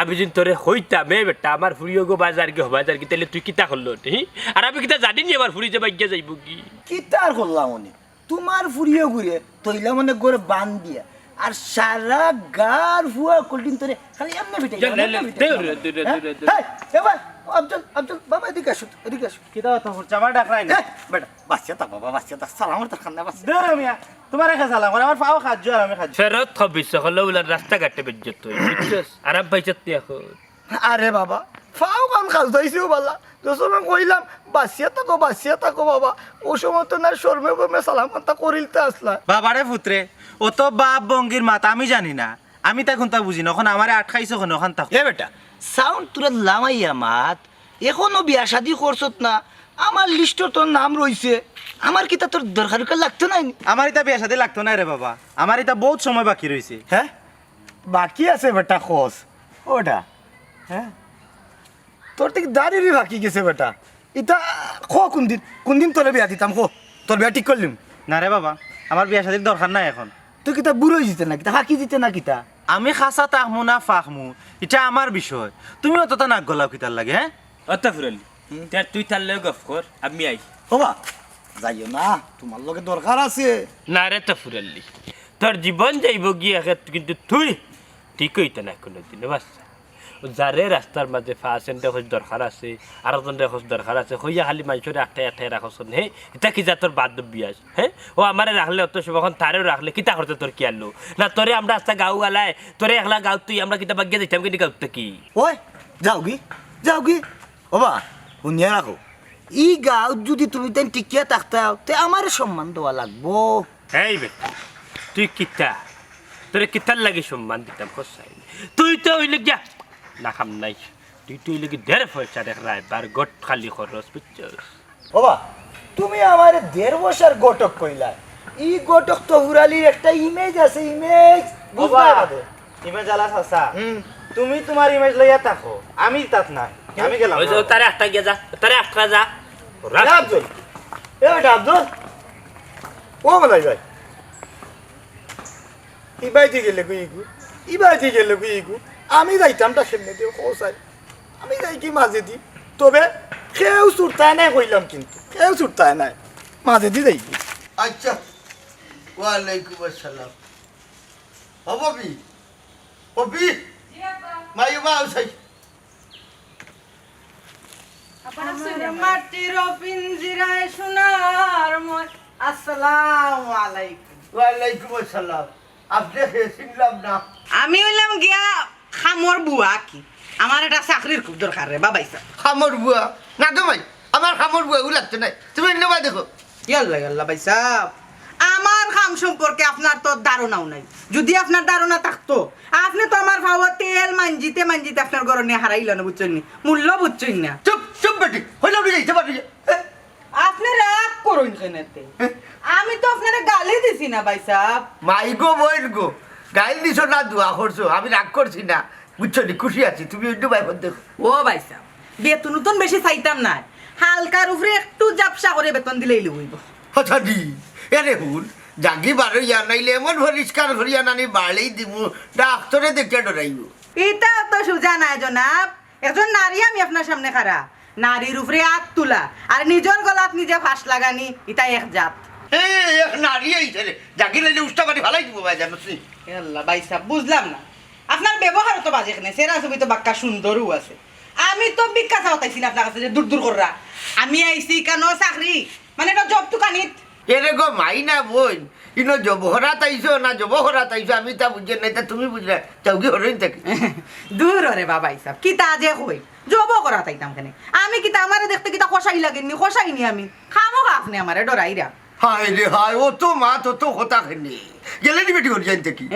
আমি যুদিন তোরে কইতাম, "এ বেটা, আমার ফুরিও গো বাজার গি, বাজার গি," তাইলে তুই কিতা করলো নি? আর আমি কিতা জানি নি আমার ফুরি যে বাগিয়া যাইবোগি? কিতা আর করলাম অনে? তুমার ফুরিও ঘুরে তইলা মনে করে বান দিয়া, আর সারা গার ফুয়া কলটিন তোরে খালি এমনে পিটাই, ইয়া, লে, এমনে লে, পিটাই, দে, এমনে দে, দে, পিটাই। দে, দে, দে। হ্যাঁ? এই, এবার, আব্দুল, আব্দুল, বাবা, এদিকে আসো, এদিকে আসো। কিতা কথা করছে? আমার ডাক নাই না। এই, বেটা, বাঁচিয়া থাক বাবা, বাঁচিয়া থাক, সালামর দরকার নাই, বাঁচিয়া। দে রে মিয়া, তুমারে কে সালাম করে? আমার পাও খাজ্জু আর আমি খাজ্জু। ফেরত হবিস, হলো উলার রাস্তাঘাটে বেজ্জত অই, বুঝছস? আরাম পাইছত তুই অখন। আরে বাবা, পাও কান খাজদাইছে ও বালা। যে সময় কইলাম, "বাঁচিয়া থাকো, বাঁচিয়া থাকো বাবা," অউ সময় তো না শরমে বরমে সালাম আনতা করিলতা আসলা। বাবারে পুতরে, অত বাপ ভঙ্গির মাত আমি জানি না। আমি তাই কুনতা বুঝি না। অখন আমারে আটকাইছো কেনে? অখান থাকো। এ বেটা, sound তুরা লামাইয়া মাত। অখনো বিয়া শাদি করছত না। আমার লিস্টো তোর নাম রইছে। আমার কিতা তোর দরকার লাগতো নায় নি? আমার ইতা বিয়া শাদি লাগতো নায় রে বাবা। আমার ইতা বউত সময় বাকি রইছে। হ্যাঁ? বাকি আছে বেটা, কস। ওটা। হ্যাঁ? তোর তো দাড়ি বাকি গেছে বেটা। ইতা ক কুনদিন, কুনদিন তোরে বিয়া দিতাম ক? তোর বিয়া ঠিক করলিমু। না রে বাবা, আমার বিয়া শাদির দরকার নাই অখন। তুই কিতা বুড়া অইযিতে না কিতা, ফাকি দিতে না কিতা? আমি খাসা থাকমু না ফাকমু, ইটা আমার বিষয়। তুমি অততা নাক গলাও কিতার লাগি, হ্যাঁ? অত ফুরালি, হুম? তে তুই তার লগে গফ কর, আমি আই। ওবা, যাইও না, তুমার লগে দরকার আছে। না রে তো ফুরালি, তোর জীবন যাইবো গিয়া একে, কিন্তু তুই ঠিক অইতে না কোনোদিনও, বাচ্চা। ও যারে রাস্তার মাঝে পাস, এনরে কইস দরকার আছে, আরকজনরে কইস দরকার আছে, কইয়া খালি মানষরে আটকাই আটকাই রাখস কেনে, হে? ইতা কি জাতর বাদ বিয়াস, হে? ও আমারে রাখলে অত সময়, অখন তারেও রাখলে, কিতা করতে তোর কি আনলো? না তোরে আমরা আস্তা গাঁও গালায়, তোরে একলা গাঁওত তুই আমরা কিতা বাগিয়া যাইতাম কিনি গাঁওত থাকি? ওই, যাওগি, যাওগি। ওবা, হুনিয়া রাখো। ই গাঁওত যুদি তুমি তাইন টিকিয়া থাকতাও, তে আমারে সম্মান দেওয়া লাগবো। এই বেটা, তুই কিতা? তোরে কিতার লাগি সম্মান দিতাম, কছাই? তুই তো অইলে গিয়া না কাম নাই। তুই তো অইলে কি দেড় পয়সার এক রায়বার গট খালি খরচ, বুঝছস? ওবা, তুমি আমারে দেড় পয়সার গটক কইলা। ই গটক তো হুরালির একটা ইমেজ আছে, ইমেজ। বুঝলা বাদে? ইমেজ আলা চাচা। হুম। তুমি তুমার ইমেজ লইয়া থাকো, আমি তাত নাই, আমি গেলাম। ওই যে, তারে আটকা গিয়া যা, তারে আটকা যা। এ আব্দুল, এ বেটা আব্দুল, ও মলাই ভাই, ইবাইদি গেলে গই ইগু, ইবাইদি গেলে গই ইগু, আমি যাইতাম টা সামনে দিয়া, কও চাই, আমি যাই কি মাঝেদি, তবে কেউ চুরতায় নাই কইলাম, কিন্তু কেউ চুরতায় নাই, মাঝেদি যাই। আচ্ছা, ওয়ালাইকুম আসসালাম। ও ববি, ববি, জি আব্বা। মাই বা আউসাই। আব্বা, আমার মাটির পিঞ্জিরায় সোনার ময়-, আসসালামু আলাইকুম। ওয়ালাইকুম আসসালাম। আপনে কে, চিনলাম না। আমি অইলাম গিয়া কামর বুয়া। কি? আমার একটা চাকরির খুব দরকার রে বাবা ইসা। কামর বুয়া? না গো মাই, আমার কামর বুয়া ও লাগতো নায়। তুমি অন্য বায় দেখো। ইয়াল্লা, ইয়াল্লা, ভাইসাব, আমার কাম সম্পর্কে আপনার তো ধারণাও নাই। যুদি আপনার ধারণা থাকতো, আপনে তো আমার পাওত তেল মানজিতে মানজিতে আপনার ঘরো নিয়া হারাইলা না, বুঝছইন নি? মূল্য বুঝছইন না। চুপ, চুপ বেটি, অইলে আপনে যাইতে পারবি। আপনে রাগ করইন কেনে তে? আমি তো আপনারে গালি দিছি না, ভাইসাব। মাই গো, বইন গো, গাইল দিছো না, দোয়া করছো, আমি রাগ করছি না। বুঝছো নি? খুশি আছি, তুমি অন্য বায় ফোন দেখো। ও ভাইসাব, বেতন উতন বেশি চাইতাম না, হালকার উপরে একটু জাপসা করি বেতন দিলেই অইবো। হঠাৎই, এরে হুন, জাগি বারইয়া নাইলে এমন পরিষ্কার করিয়া নানি বাড়ি দিমু, ডাক্তরে দেখিয়া ডরাইবো। ইতা তো সুজা নায় জনাব, একজন নারী আমি আপনার সামনে খাড়া, নারীর উপরে আত তুলা আর নিজর গলাত নিজে ফাঁস লাগানি, ইতা এক জাত। এ, এক নারী আইছে রে, জাগি নাইলে উষ্টা মারি ফালাই দিবো ভাই, জানোস নি? এ আল্লাহ, ভাইসাব, বুঝলাম না। আপনার ব্যবহার তো বাজে কেনে, চেহারা ছবি তো বাক্কা সুন্দরও আছে। আমি তো ভিক্ষা চাওয়াত আইছি না আপনার কাছে যে দূর দূর কররা। আমি আইছি কেন চাকরি, মানে একটা জব তুকানিত। এরে গো মাই না বইন, ইনো জব করাত আইছো না জব করাত আইছো, আমি তা বুঝি না, তা তুমি বুঝরায়, যাওগি হরইন থাকি। দূর ওরে বাবা ইসাব, কিতা যে কই, জব করাত আইতাম কেনে? আমি কিতা, আমারে দেখতে কিতা কসাই লাগেননি? কসাই নি আমি, খামোখা আপনে আমারে ডরাইরা। হায় রে হায়, অত মাত, অত কথা কেনে? গেলে নি বেটি করি যাইন থাকি।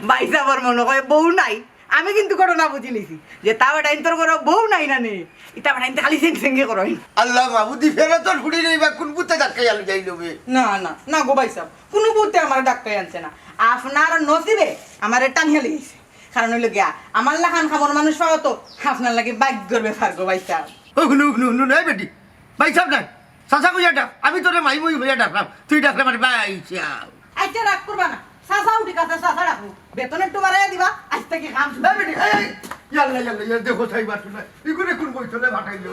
ভাইসাবর মনো কয় বউ নাই, আমি কিন্তু ঘটনা বুঝিলিছি যে তা বেটাইন্তর ঘরো বউ নাই না নে, ইতা বেটাইন্তে খালি সেং সেঙ্গে করইন। আল্লাহ মাবুদি, ফেরতর ফুড়ি লইবা, কোন ভূতে ধাক্কাইয়া লই যাইলো বে? না, না, না গো ভাইসাব, কুনু ভূতে আমারে ধাক্কাই আনছে না। আপনার নসিবে আমারে টানিয়া লইছে। কারণ অইলো গিয়া, আমার লাখান কামর মানুষ পাওয়া তো আপনার লাগি ভাগ্যর ব্যাপার গো ভাইসাব। ও হুনু, হুনু, হুনু, এই বেটি, ভাইসাব না, চাচা কইয়া ডাক, আমি তোরে মাই মই কইয়া ডাকলাম, তুই ডাকলে মানে ভাইসাব। আচ্ছা, রাগ করবা না। চাচা উঠি কাছে চাচা রাখবো। বেতন একটু বাড়াইয়া দিবা, আইজ থাকি কাম শুরু। এই বেটি, এই, এই, ইয়াল্লা, ইয়াল্লা, ইয়াল্লা, দেখো চাই বাটু না। ইগুরে কোন বইতলে ফাটাইলো?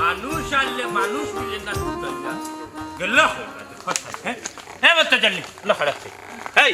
মানুষ আনলে মানুষ মিলে না, ঢুকাই না। গেল, হ্যাঁ? এ, বাচ্চা জানলি, না খারাপ। এই,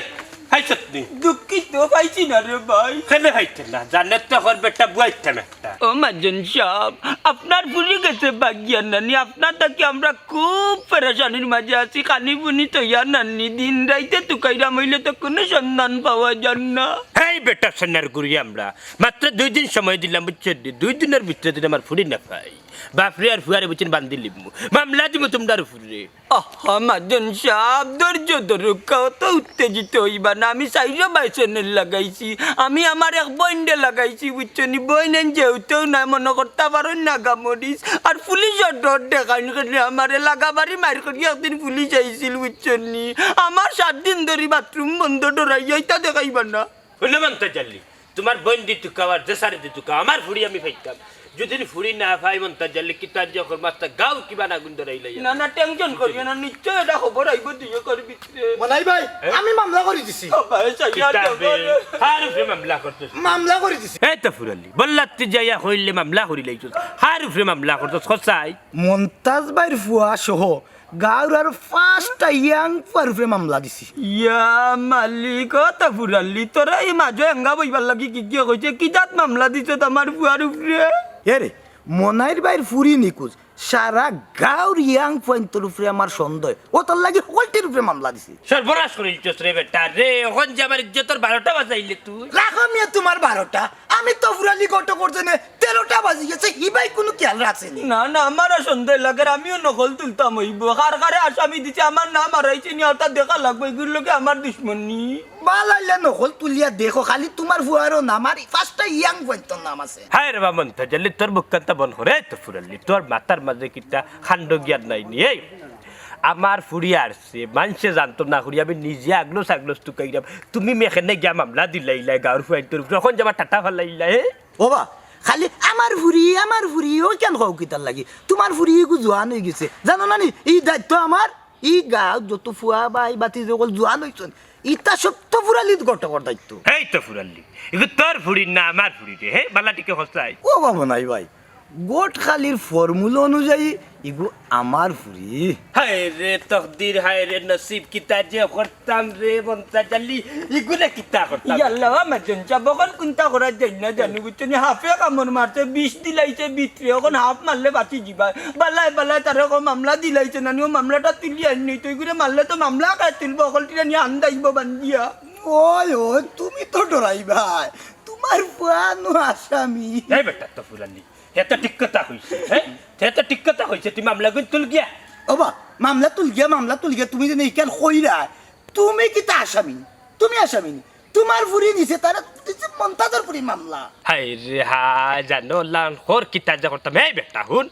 হাই সত্যি। দুঃখিত, পাইছি না রে ভাই। কেনে পাইতে না? জানে তো এখন বেটা বুয়াইতে না। ও মাজন সাব, আপনার ফুরি গেছে বাগিয়া নানি, আপনার থাকি আমরা খুব পেরেশানির মাঝে আছি, খানি বুনি তৈয়া নানি, দিন রাইতে তুকাইরাম অইলে তো কুনু সন্ধান পাওয়া যার না। হেই বেটা সেনার গুড়ি আমরা, মাত্র দুই দিন সময় দিলাম, বুঝছো? দুই দিনর ভিতরে যদি আমার ফুরি না পাই, বাপরে আর ফুয়ারে বুঝছেন বান্দি লিমু, মামলা দিমু তোমরার ফুরিরে। আহা, মাজন সাব, ধৈর্য ধরুক্কা, অত উত্তেজিত অইবা না। আমি চাইরো ভাই সেনার লাগাইছি। আমি আমার এক বইনরে লাগাইছি, বুঝছো নি? বইন এন যেউতেও নাই, মনো করতা পারইন নাগা মরিচ। আর পুলিশর ডর দেখাইন কেনে আমারে, লাগাবাড়ি মাইর করি একদিন পুলিশ আইছিল, বুঝছো নি? আমার সাত দিন ধরি বাথরুম বন্ধ, ডরাইয়া ইতা দেখাইবা না। হুনো মন্তাজ আলী, তুমার বইন দি তুকাও আর যে সারে দি তুকাও, আমার ফুড়ি আমি পাইতাম। যদি ফুড়ি না পাই মন্তাজ আলী, কিতা যে করমু, আস্তা গাঁও কিবা না গুন ধরাইলাই। না, না, টেনশন করিও না, নিশ্চয় এটা খবর আইবো দুই একর ভিতরে। মনাই ভাই, হ্যাঁ? আমি মামলা করি দিছি। ও ভাই, চাইয়া কিতা বে? কার উপরে মামলা করছস? মামলা করি দিছি। এই তো ফুরালি, বল্লাত্তি যাইয়া কইলে মামলা করি লাইছস। কার উপরে মামলা করছস, কছাই? মন্তাজ ভাইর ফুয়া সহ গাঁওর আরো পাঁচটা ইয়াং ফুয়ার উপরে মামলা দিছি। ইয়া মালিক, ও তো ফুরালি, তোরা এই মাঝে এঙ্গা বইবার লাগি কি কি কইছে? কি জাত মামলা দিছত আমার ফুয়ার উপরে? এ রে, মনাইর ভাইর ফুরি নিকুজ, সারা গাঁওর ইয়াং ফুয়াইন্তর উপরে আমার সন্দেহ, ও তার লাগি হকলটির উপরে মামলা দিছি। সর্বনাশ করি দিছস রে বেটা রে, অখন যে আমার ইজ্জতর বারোটা বাজাইলে তুই। রাখো মিয়া তুমার বারোটা, আমি তো ফুরালি ঘটকর জেনে তেরোটা বাজি গেছে, হিবাই কুনু খেয়াল রাখছে নি। না না, আমারও সন্দেহ লাগের, আমিও নকল তুলতাম অইবো। কার কারে আসামি দিছে, আমার নাম হারাইছে নি, ওটা দেখা লাগবো, এগুর লগে আমার দুশমনি। বালাইলে নকল তুলিয়া দেখো, খালি তুমার ফুয়ারও নাম আর পাঁচটা ইয়াং ফুয়াইন্তর নাম আছে। হায় রে বা মন্তাজ আলী, তোর মুখখানটা বন্ধ করে, এই তো ফুরালি, তোর মাথার মাঝে কিতা খান্ড জ্ঞান নাই নি? এই, আমার ফুরি আরছে, মানষে জানতো না করি, আমি নিজে আগলো সাগলো তুকাইরাম। তুমি মেখেনে গিয়া মামলা দিলাইলা গাঁওর ফুয়াইন্তর উপরে, অখন যাবা টাটা ফালাইলা, হে? ওবা, খালি আমার ফুরি, আমার ফুরি, ও কেন কও কিতার লাগি? তুমার ফুরি ইগু জোয়ান অই গেছে, জানো না নি? ই দায়িত্ব আমার, ই গাঁওত যত ফুয়া ভাই বাতি যে অকল জোয়ান অইছন, ইতা সব তো ফুরালিত ঘটকর দায়িত্ব। এই তো ফুরালি, ইগু তোর ফুরি না আমার ফুরি রে, হে? বালা টিকে হসাই। ও বাবা নাই ভাই, ঘটকালির ফর্মুলা অনুযায়ী ইগু আমার ফুরি। হায় রে তকদির, হায় রে নসিব, কিতা যে করতাম রে মন্তাজ আলী, ইগুরে কিতা করতাম? ইয়াল্লা, আমার জনসা বকল কুন্তা করা যায় না জানু, বুঝছো নি? হাফে কামড় মারছে, বিষ দিলাইছে ভিতরে, অখন হাফ মারলে বাঁচি যিবা। বালায় বালায় তারে কও মামলা দিলাইছে না নি, ও মামলাটা তুলি আনি তো, ইগুরে মারলে তো মামলা কায় তুলবো, অকলটিরে নিয়া আন্দাইবো বান্দিয়া। ওই, ওই, তুমি তো ডরাইবায়, তুমার ফুয়া নু আসামি। এই বেটা তো ফুরালি, হে তো ঠিক কথা কইছে, হে? হে তো ঠিক কথা কইছে, তুই মামলা গুন তুল গিয়া। ওবা, মামলা তুল গিয়া, মামলা তুল গিয়া, তুমি যেন ইখান কইরায়, তুমি কিতা আসামি? তুমি আসামি নি? তুমার ফুরি নিছে, তারা দিছে মন্তাজর ফুরি মামলা। হায় রে হায়, জানো লান খোর কিতা যে করতাম। এই বেটা হুন,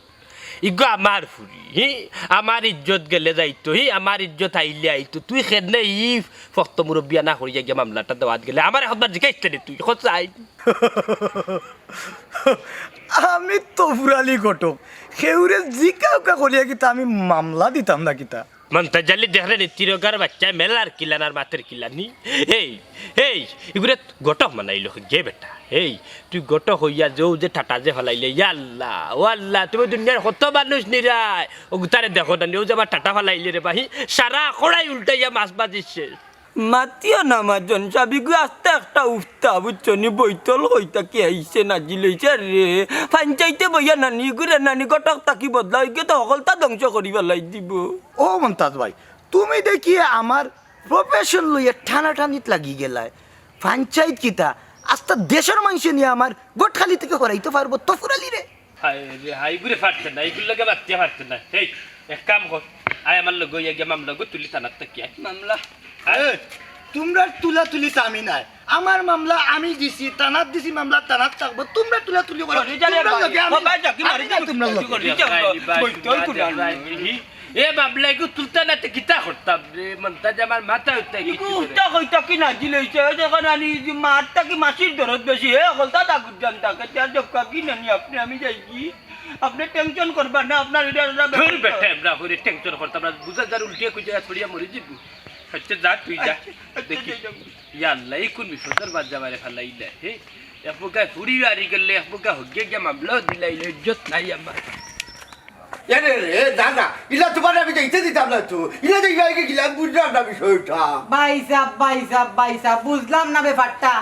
ইগু আমার ফুরি, হি? আমার ইজ্জত গেলে যাইতো, হি? আমার ইজ্জত আইলে আইতো। তুই কেনে ই ফক্ত মুরব্বিয়ানা করিয়া গিয়া মামলাটা দেওয়াত গেলে? আমারে হতবার জিকাইতে রে তুই, খোঁজ আই। আমি তো ফুরালি ঘটক, কেউরে জিকাউকা করিয়া কিতা আমি মামলা দিতাম না কিতা? মন্তাজ আলী দেখরে নি, তিরোগার বাচ্চা মেলার কিলান আর মাতের কিলানি। এই, এই, ইগুরে ঘটক মানাইলো গে বেটা। এই, তুই ঘটক অইয়া যে অউ যে টাটা যে ফালাইলে, ইয়া আল্লাহ, ও আল্লাহ, তুমি দুনিয়ার কত মানুষ নিরায়, অগুতারে দেখো না নি, অউ যে আমার টাটা ফালাইলে রে বাহি, সারা কড়াই উল্টাইয়া মাছ বাজিছে। মাতিও না মাজন, সাবিগু আস্তা একটা উফতা, বুঝছো নি? বৈতল কই থাকি আইছে, নাজিল অইছে রে। ফাইন চাইতে বইয়া নানি, ইগুরে নানি ঘটক থাকি বদলা অইগে তো হকলতা ধ্বংস করি ফালাই দিবো। ও মন্তাজ ভাই, তুমি দেখি আমার profession লইয়া টানাটানিত লাগি গেলায়। ফাইন চাইত কিতা, আস্তা দেশর মানষে নিয়া আমার ঘটকালি থাকি হরাইতো পারবো তো ফুরালিরে। হায় রে হায়, ইগুরে পারতে না, ইগুর লগে মাতিয়া পারতে না। এই, এক কাম কর, আয় আমার লগে অইয়া গিয়া মামলা গো তুলি থানাত থাকি আয়। মামলা? আয়। এ, তুমরার তুলাতুলিত আমি নাই। আমার মামলা আমি দিছি, থানাত দিছি, মামলা থানাত থাকবো। তুমরা তুলাতুলি করো। তুমরার লগে আমি নাই। এ মামলা ইগু তুলতা না তে কিতা করতাম রে? মন্তাজ আমার মাথা উঠতে কিচ্ছু করে। উল্টা কইতা কি নাজিল অইছে, এ দেখো নানি, মারটা কি মাসির দরদ বেশি, হে হকলতা দাগুর জানতা, কে চার জবকা কি নানি আপনি আমি যাই কি? আপনি tension করবা না, আপনার এটা, এটা ধুর বেটা, আমরা করে tension করতাম না, বুঝা যার উল্টিয়া কইতে ছড়িয়া মরি যাইব। আচ্ছা, যা, তুই যা। আচ্ছা, আচ্ছা, দেখি। যাই যাও। ইয়া আল্লাহ, এই কোন বিপদর বাদ যাবারে ফালাইলা, হে? এক প্রকার ফুরি বাড়ি গেলে, এক প্রকার হগে গিয়া মামলাও দিলাইলে, ইজ্জত নাই আমার। এ রে রে, না, না, ইলা তোমার আমি দেখতে দিতাম না তো। ইলা দেখি আগে গেলাম, বুঝলাম না বিষয়টা। ভাই সাহেব, ভাই সাহেব, ভাই সাহেব, বুঝলাম না ব্যাপারটা।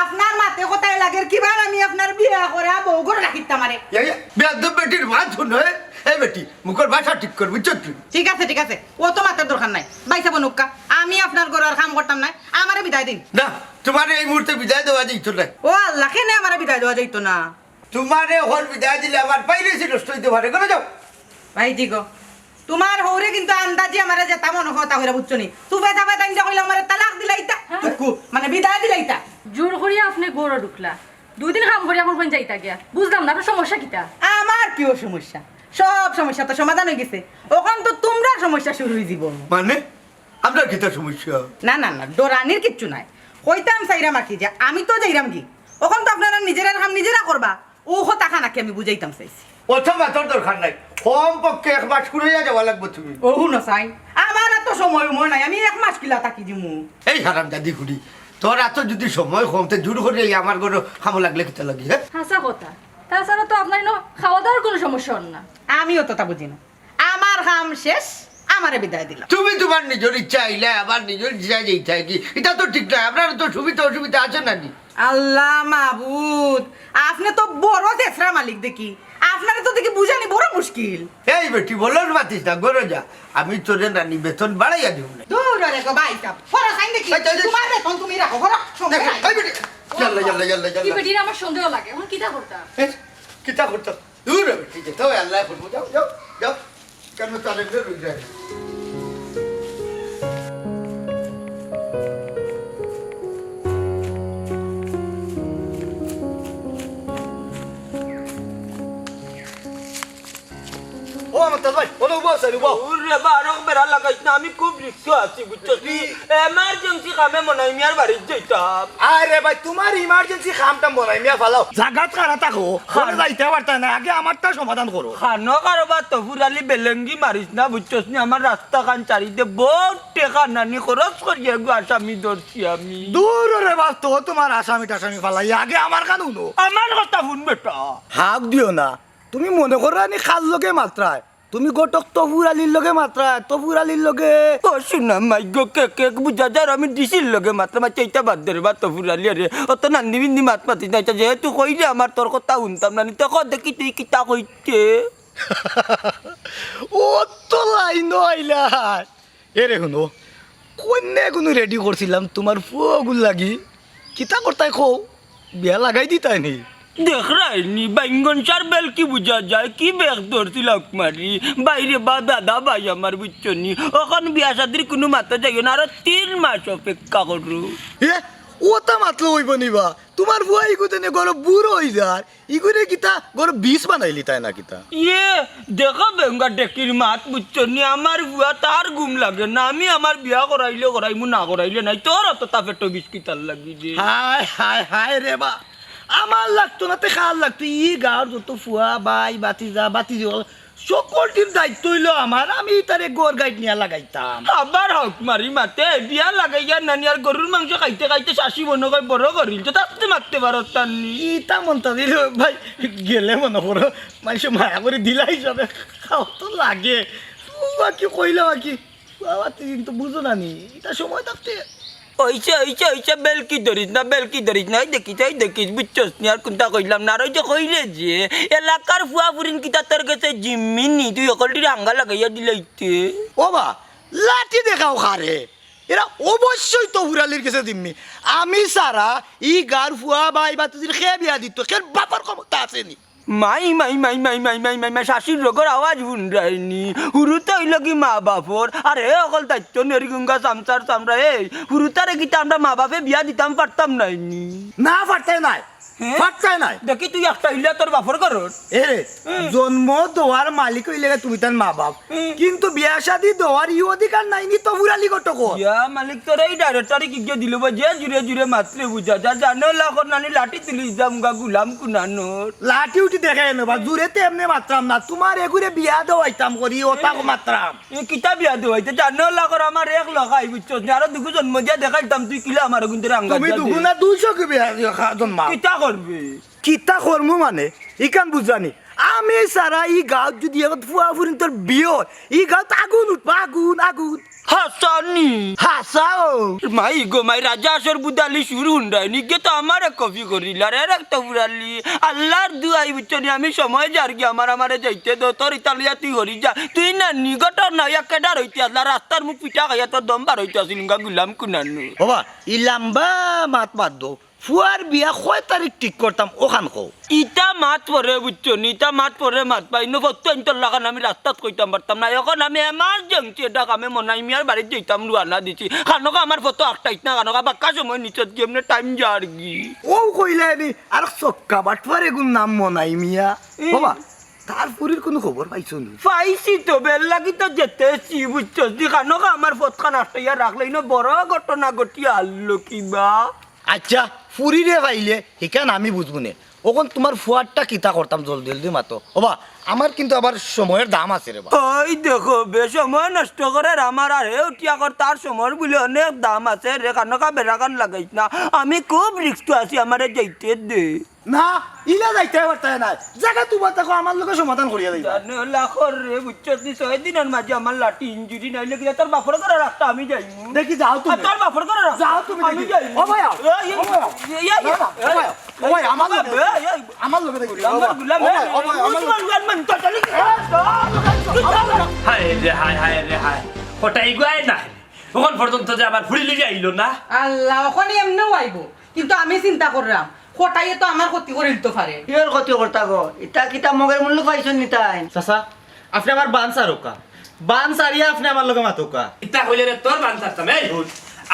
আপনার মাতে কথায় লাগের কিবার আমি আপনার বিয়া করে বউ ঘরে রাখিতাম আরে। এই বেয়াদব বেটির মাত হুনো, এ? এই বেটি, মুখর ভাষা ঠিক কর, বুঝছো তুই? ঠিক আছে, ঠিক আছে, অত মাতার দরকার নাই। ভাই সাহেব, নুক্কা, আমি আপনার ঘরর কাম করতাম না, আমারে বিদায় দিন। না, তোমারে এই মুহূর্তে বিদায় দেওয়া যাইতো না। ও আল্লাহ, কেনে আমারে বিদায় দেওয়া যাইতো না? তোমারে হল বিদায় দিলে আমার পাইরেসি নষ্ট হইতে পারে। করে যাও। ভাইজি গো, তোমার হউরে কিন্তু আন্দাজি আমারে যেতা মনো কথা কইরা বুঝছো নি? তুফে তাফে তাইন যে কইলা আমারে তালাক দিলাইতা। কুকু। মানে বিদায় দিলাইতা। জোর করিয়া আপনে ঘরো ঢুকলা। দুই দিন কাম করিয়া এখন কইন যাইতা গিয়া। বুঝলাম না, আপনার সমস্যা কিতা? আমার কিও সমস্যা? সব সমস্যা তো সমাধান অই গেছে। অখন তো তুমরার সমস্যা শুরু অই যিবো। মানে? আপনার কিতা সমস্যা? না, না, না, ডরানির কিচ্ছু নাই। কইতাম চাইরাম আর কি যে আমি তো যাইরাম কি। অখন তো আপনারা নিজেরার কাম নিজেরা করবা। ও কথা খান আগে আমি বুঝাইতাম চাইছি। অত মাতর দরকার নাই। কম পক্ষে এক মাস ঘুরাইয়া যাওয়া লাগবো তুমি। ও হুনো চাইন, আমার এত সময় উময় নাই, আমি এক মাস কিলা থাকি যিমু। এই হারামজাদি ফুড়ি, তোর এত যদি সময় কম, তে জোর করি এই আমার ঘরো কামো লাগলে কিতা লাগি, হে? হাছা কথা। তাছাড়া তো আপনার ইনো খাওয়া দাওয়ার কুনু সমস্যা অর না। আমিও তো তা বুঝি না। আমার কাম শেষ, আমারে বিদায় দিলাম। তুমি তুমার নিজর ইচ্ছা আইলায়, আবার নিজর ইচ্ছা যাইতায় কি? ইটা তো ঠিক নায়। আপনার তো সুবিধা অসুবিধা আছে না নি? আল্লাহ মাবুদ, আপনে তো বড় জেসরা মালিক দেখি, আপনারে তো দেখি বুঝানি বড় মুশকিল। এই বেটি, বলদ মাতিস না, ঘরো যা। আমি তোরে নানি বেতন বাড়াইয়া দিমু না। দূর রে গো ভাই সাব, খরচ আইন দেখি, আচ্ছা, আচ্ছা। তুমার বেতন তুমি রাখো, খরচ সঙ্গে দেখ, রাখো। এই বেটি, ইয়াল্লা, ইয়াল্লা, ইয়াল্লা, এই ইয়াল্লা। বেটির আমার সন্দেহ লাগে, এখন কিতা করতাম? এই, কিতা করতাম? দূর রে বেটি, যেতে হয় আল্লাহ করবো, যাও, যাও, যাও। কেন তাহলে বেরোই যায়? ও আমার তাজ ভাই, ও উবাও স্যার, উবাও। ওরে বা, আরো বেড়া লাগাইস না, আমি খুব রিস্ক আছি, বুঝছস নি? এমার্জেন্সি কামে মনাই মিয়ার বাড়িত যাইতাম। আরে ভাই, তুমার ইমার্জেন্সি কামটা মনাই মিয়া ফালাও। জাগাত খাড়া থাকো, খান- যাইতে পারতায় না, আগে আমারটা সমাধান করো। খানো কারোবা তফুর আলী বেলেঙ্গি মারিস না, বুঝছস নি? আমার রাস্তা খান চারিদে বহুত টেকা নানি খরচ করিয়া গো আসামি ধরছি আমি। দূর রে বাস, তো তুমার আসামি টাসামি ফালাই, আগে আমার কান হুনো। আমার কথা হুন বেটা। হাক দিও না। তুমি মনে করো আনি খাল লগে মাত্রায়, তুমি ঘটক তফুর আলীর লগে মাত্রায়, তফুর আলীর লগে। ও শুনা মাই গো, কে কে বুঝা যার আমি ডিসির লগে মাত্রাম। আচ্ছা, ইটা বাদ দে রে বা তফুর আলী, আরে অত নান্দি বিন্দি মাত মাতিস না। ইটা যেহেতু কইলে আমার তোর কথা হুনতাম না, নিতে কর দেখি তুই কিতা কইতে। ও তো লাইন আইলা। এরে হুনো, কইন্যা এগুনু রেডি করছিলাম তুমার ফুয়াগুর লাগি। কিতা করতায় কও? বিয়া লাগাই দিতায় নি? দেখরায়নি, বাইঙ্গন সার বেল কি বুঝা যায়? কি বেগ ধরছিল হকমারি? বাইরে বা দাদা ভাই আমার, বুঝছো নি? অখন বিয়া শাদির কুনু মাতো যাইও না, আরো তিন মাস অপেক্ষা করো। এ, ওটা মাতলে অইবো নি বা? তুমার ফুয়া ইগু তেনে গরো বুড়ো অই যার, ইগুরে কিতা গরো বিষ বানাইলিতায় না কিতা? ইয়ে, দেখো বেঙ্গা ডেকির মাত, বুঝছো নি? আমার ফুয়া তার ঘুম লাগে না, আমি আমার বিয়া করাইলে করাইমু, না করাইলে নাই। তোর অত তা পেটো বিষ কিতার লাগি রে? হায়, হায়, হায় রে বা। আমার লাগতো না, তে কার লাগতো? ই গাঁওর যত ফুয়া, ভাই, ভাতিজা, ভাতিজি অকল, সকলটির দায়িত্ব অইলো আমার, আমি তারে ঘর গাইট নিয়া লাগাইতাম। আবার হকমারি মাতে, বিয়া লাগাইয়া নানি আর গরুর মাংস খাইতে খাইতে শাশি মনে কয় বড় করিল, তো তাতে মারতে পারো তার নি। ইতা মনটা দিল ভাই, গেলে মনে করো, মানুষে মায়া করে দিলা হিসাবে খাওয়া তো লাগে। ও বাকি কইলা বাকি, বাবা, তুই কিন্তু বুঝো না নি, ইতা সময় থাকতে। ওইসে, ওইসে, ওইসে, বেলকি ধরিস না, বেলকি ধরিস না, ওই দেখিস, ওই দেখিস, বুঝছস নি? আর কুনটা কইলাম না, আর ওই যে কইলে যে, এলাকার ফুয়া ফুরিন কিতা তোর গেছে জিম্মি নি, তুই অকলটির হাঙ্গা লাগাইয়া দিলাইতে। ও বা, লাঠি দেখাও কারে, এরা অবশ্যই তফুর আলীর গেছে জিম্মি। আমি সারা ই গাঁওর ফুয়া ভাই ভাতিজির কে বিয়া দিত, কের বাপর ক্ষমতা আছে নি? মাই, মাই, মাই, শাশির রোগর আওয়াজ হুনরায়নি। হুরুতা অইলো কি মা বাপর, আর হে অকল দায়িত্ব নেরি গুঙ্গা চামচার চামড়া। এই হুরুতারে কিতা আমরা মা বাপে বিয়া দিতাম পারতাম নায়নি? না, পারতায় নায়। হে? পারতায় নায়। দেখি তুই একটা ইলা তোর বাপর ঘরর। এ রে, হুম। জন্ম দেওয়ার মালিক অইলে তুমি তার মা বাপ। হুম। কিন্তু বিয়া শাদি দেওয়ার ই অধিকার নায়নি তফুর আলী ঘটকর। ইয়া মালিক তোর এই ডাইরেক্টরি কি গিয়ে দিল বা যে জুরে জুরে মাতলে বুঝা যা, জানো লাখর নানি লাঠি তুলিস দাম গা গুলাম কুনানোর। লাঠি উঠি দেখে এনো বা, জুরে তে এমনে মাতরাম না, তুমার এগুরে বিয়া দেওয়াইতাম করি, ওটা মাতরাম। এ কিতা বিয়া দেওয়াইতে? জানো লাখর আমার এক লখাই, বুঝছস নি? আরো দুগু জন্ম দিয়া দেখাইতাম, তুই কিলা আমার গুনতে রাঙ্গা তুমি দিয়া দে। দুগুনা দুইশো কি বিয়া দিয়া খা-, জন্মা? কিতা করবে? কিতা করমু মানে? ইখান বুঝানি। আমি সারা ই গাঁওত যদি এখন ফুয়া ফুরিন তোর বিয়ে হয়, ই গাঁওত আগুন উঠবা, আগুন, আগুন। হাসানি। হাসাও। মাই গো মাই, রাজা আসর বুদালি শুরু হুন্ডায়, নিগে তো আমারে কপি করিল, আর এর একটা ফুরালি। আল্লাহর দুয়াই বুঝছো নি, আমি সময় যার গি আমার আমারে যাইতে দো, তোর ইতালিয়া তুই হরি যা। তুই না নিগটর না, ইয়া কেডার হইতে আসলা, রাস্তার মুখ পিঠা খাইয়া তোর দম বার হইতে আসিল, ইঙ্গা গুলাম কুনানো। বাবা, ই লাম্বা মাত বাদ দো। ফুয়ার বিয়া কয় তারিখ ঠিক করতাম, ওখান কও। ইতা মাত পরে বুঝছো নি, ইতা মাত পরে মাত পাই। ইনো ফটো ইন্তর লাখান আমি রাস্তাত কইতাম পারতাম না। এখন আমি emergency এটা কামে মনাই মিয়ার বাড়িত যাইতাম, রুয়ানা দিছি। খানোকা আমার ফটো আটটাইত না, খানোকা বাক্কা সময় নিচত গিয়ে এমনি টাইম যার গি। ও কইলে নি, আর সক্কা বাটফার এগুন নাম মনাই মিয়া। এ। বাবা, তার ফুরির কোনো খবর পাইছো নি? পাইছি তো, বেল লাগি তো যেতেছি, বুঝছো নি? খানোকা আমার ফটো খান আটটাইয়া রাখলে, ইনো বড় ঘটনা ঘটিয়া আনলো কিবা। আচ্ছা, ফুরিরে পাইলে হিখান আমি বুঝবো নে। অখন তুমার ফুয়ারটা কিতা করতাম জলদি জলদি মাতো। ওবা, আমার কিন্তু আবার সময়র দাম আছে রে বা। ওই দেখো বে, সময় নষ্ট করের আমার আর হে উঠিয়া কর, তার সময়র বুলে অনেক দাম আছে রে, খানোকা বেড়াখান লাগাইস না। আমি খুব রিস্কো আছি, আমারে যাইতে দে। না, ইলা যাইতায় পারতায় নায়। জাগা তুমার থাকো, আমার লগে সমাধান করিয়া যাইবা। জানে লাখর রে, বুঝছস নি, ছয় দিনর মাঝে আমার লাঠি ইঞ্জুরি নাইলে কিতা তোর বাপর ঘরো রাখতা আমি যাইমু। দেখি যাও তুমি। আর তোর বাপর ঘরো রাখতা যাও তুমি আমি দেখি। যাইমু। ও ভাই, আও। এই, এই, ও ভাই, আও। এই, এই, না, না, ও ভাই, আও। ও ভাই, আমার লগে। এই, এই, আমার লগে দেখি। গুলাম, ও ভাই, গুলাম, ও ভাই, এই, ও ভাই, আমার লগে। মুসলমান, totally। হায় রে হায়, হায় রে হায়। ওটা এগুয়ায় না। অখন পর্যন্ত যে আমার ফুড়ি লইয়া আইলো না। আল্লাহ, অখন এমনেও আইবো। কিন্তু আমি চিন্তা কররাম, কটাইয়ে তো আমার ক্ষতি করিলিতো পারে। কিওর ক্ষতি করতা গো? ইতা কিতা মগের মুল্লুক পাইছইন নি তাইন? চাচা, আপনে আমার বান ছাড়উক্কা। বান ছাড়িয়া আপনে আমার লগে মাতউক্কা। ইতা কইলে রে তোর বান ছাড়তাম, এই হুন।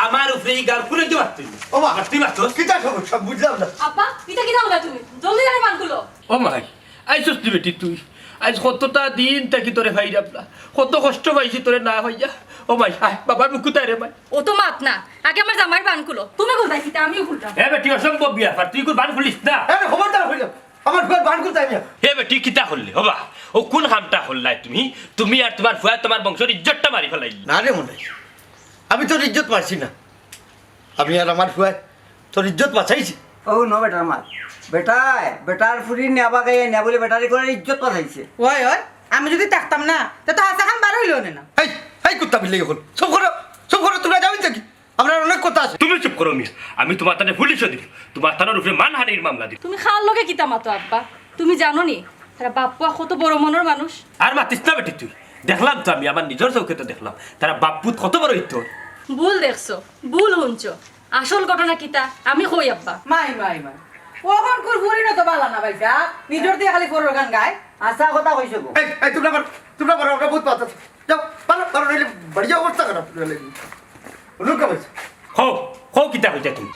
আমার উপরে ই গাল খুলে দিবা তুই। ও মা, আর তুই মাতছস? কিতা সমস্যা? বুঝলাম না। আব্বা, ইতা কিতা কইলা তুমি? জলদি তারে বান খুলো। ও মাই, আইছস নি বেটি তুই? আইজ কতটা দিন থাকি তোরে পাইরাম না। কত কষ্ট পাইছি তোরে না পাইয়া। ও মাই, আয়, বাবার মুখ তাই রে মাই। ও তো মাত না। আগে আমার জামাইর বান খুলো। তুমি খুলতায় কিতা, আমিও খুলতাম। এ বেটি, অসম্ভব ব্যাপার, তুই কই বান খুলিস না। আরে খবরদার কইলাম, আমার ফুয়ার বান খুলতায় না। হে বেটি, কিতা করলে? হবা, ও কোন কামটা করলায় তুমি? তুমি আর তুমার ফুয়ায় তুমার বংশর ইজ্জতটা মারি ফালাইলি। না রে মনে, আমি তোর ইজ্জত মারছি না। আমি আর আমার ফুয়ায় তোর ইজ্জত বাঁচাইছি। ও ন বেটার মা, বেটায় বেটার ফুড়ি নেবা গাইয়া নেবা বলে বেটার ইজ্জত বাঁচাইছে। ওই, ওই, আমি যদি থাকতাম না, তে তো হাছা খান বার অইলো নে না। এই, এই কুত্তা বিলাই অকল, চুপ করো, চুপ করো, তুমরা যাও থাকি। আমরার অনেক কথা আছে। তুমি চুপ করো মিয়া, আমি তুমার তানে পুলিশো দিমু, তুমার তানর উপরে মানহানির মামলা দিমু। তুমি কার লগে কিতা মাতো আব্বা? তুমি জানো নি, তারা বাপ-পুয়া কত বড় মনর মানুষ। আর মাতিস না বেটি তুই, দেখলাম তো আমি, আমার নিজর চউখে তো দেখলাম, তারা বাপ-পুত কত বড় ইতর। ভুল দেখছো, ভুল হুনছো, আসল ঘটনা কিতা আমি কই আব্বা। মাই, মাই, মাই, অখনকুর ফুড়ি নত বালা না ভাইসাব, নিজর দিয়া খালি ফরর গান গায়। হাছা কথা কইছো গো। এই, এই, তুমরা পারো, তুমরা পারো, আমরা বউত মাত আছে। যাও, পারো, পারো, নাইলে বাড়ি যাও, অবস্থা খারাপ অইয়া লাগি। হুনো কা ভাই? কও, কও কিতা কইতায় তুমি?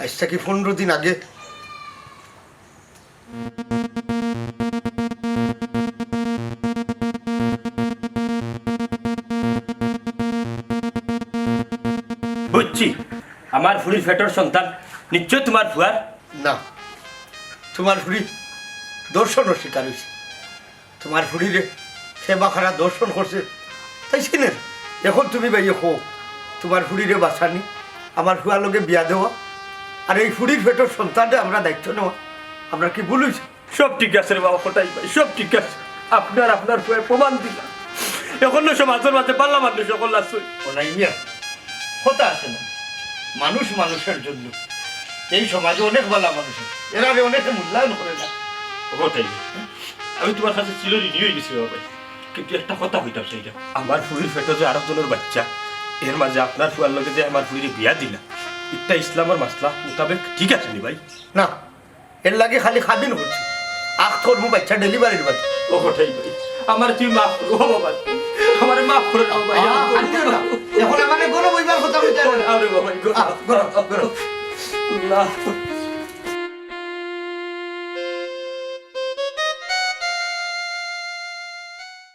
আইজ থাকি পনরো দিন আগে বুঝছি, আমার ফুড়ির পেটর সন্তান নিশ্চয় তুমার ফুয়ার। না, তুমার ফুড়ি ধর্ষণর শিকার অইছে। তুমার ফুড়িরে কে বা কারা ধর্ষণ করছে, তাই চিনে না। অখন তুমি ভাইয়ে কও, তুমার ফুড়িরে বাঁচানি, আমার ফুয়ার লগে বিয়া দেওয়া, আর এই ফুড়ির পেটর সন্তানরে আমরার দায়িত্ব নেওয়া, আমরার কি ভুল অইছে? সব ঠিক আছে রে বাবা, কটাই ভাই, সব ঠিক আছে। আপনার, আপনার ফুয়ায় প্রমাণ দিলা। অখন না সমাজর মাঝে ভালা মানুষ অকল আছে। ও নাই মিয়া, কথা আছে না, মানুষ মানুষর জন্য। এই সমাজে অনেক ভালা মানুষ আছে, এরারে অনেকে মূল্যায়ন করে না। ও কটাই ভাই, আমি তুমার কাছে চিরঋণী অই গেছি রে বাবা, কিন্তু একটা কথা কইতাম চাইরাম, আমার ফুড়ির পেটো যে আরক জনর বাইচ্চা, এর মাঝে আপনার ফুয়ার লগে যে আমার ফুড়িরে বিয়া দিলা, ইটা ইসলামর মাসলা মোতাবেক ঠিক আছে নি ভাই? না, এর লাগি খালি খাবিন করছি। আখ তোর মু বাইচ্চা ডেলিভারির বাদে। ও কটাই ভাই, আমারে তুমি মাফ করো বাবা, আমারে মাফ করে দাও ভাই। আহ, আনতে না। অখন আমারে গরম অইবার কথা কইতে হবে না। আরে বাবা, গরম। আহ, গরম, গরম। না।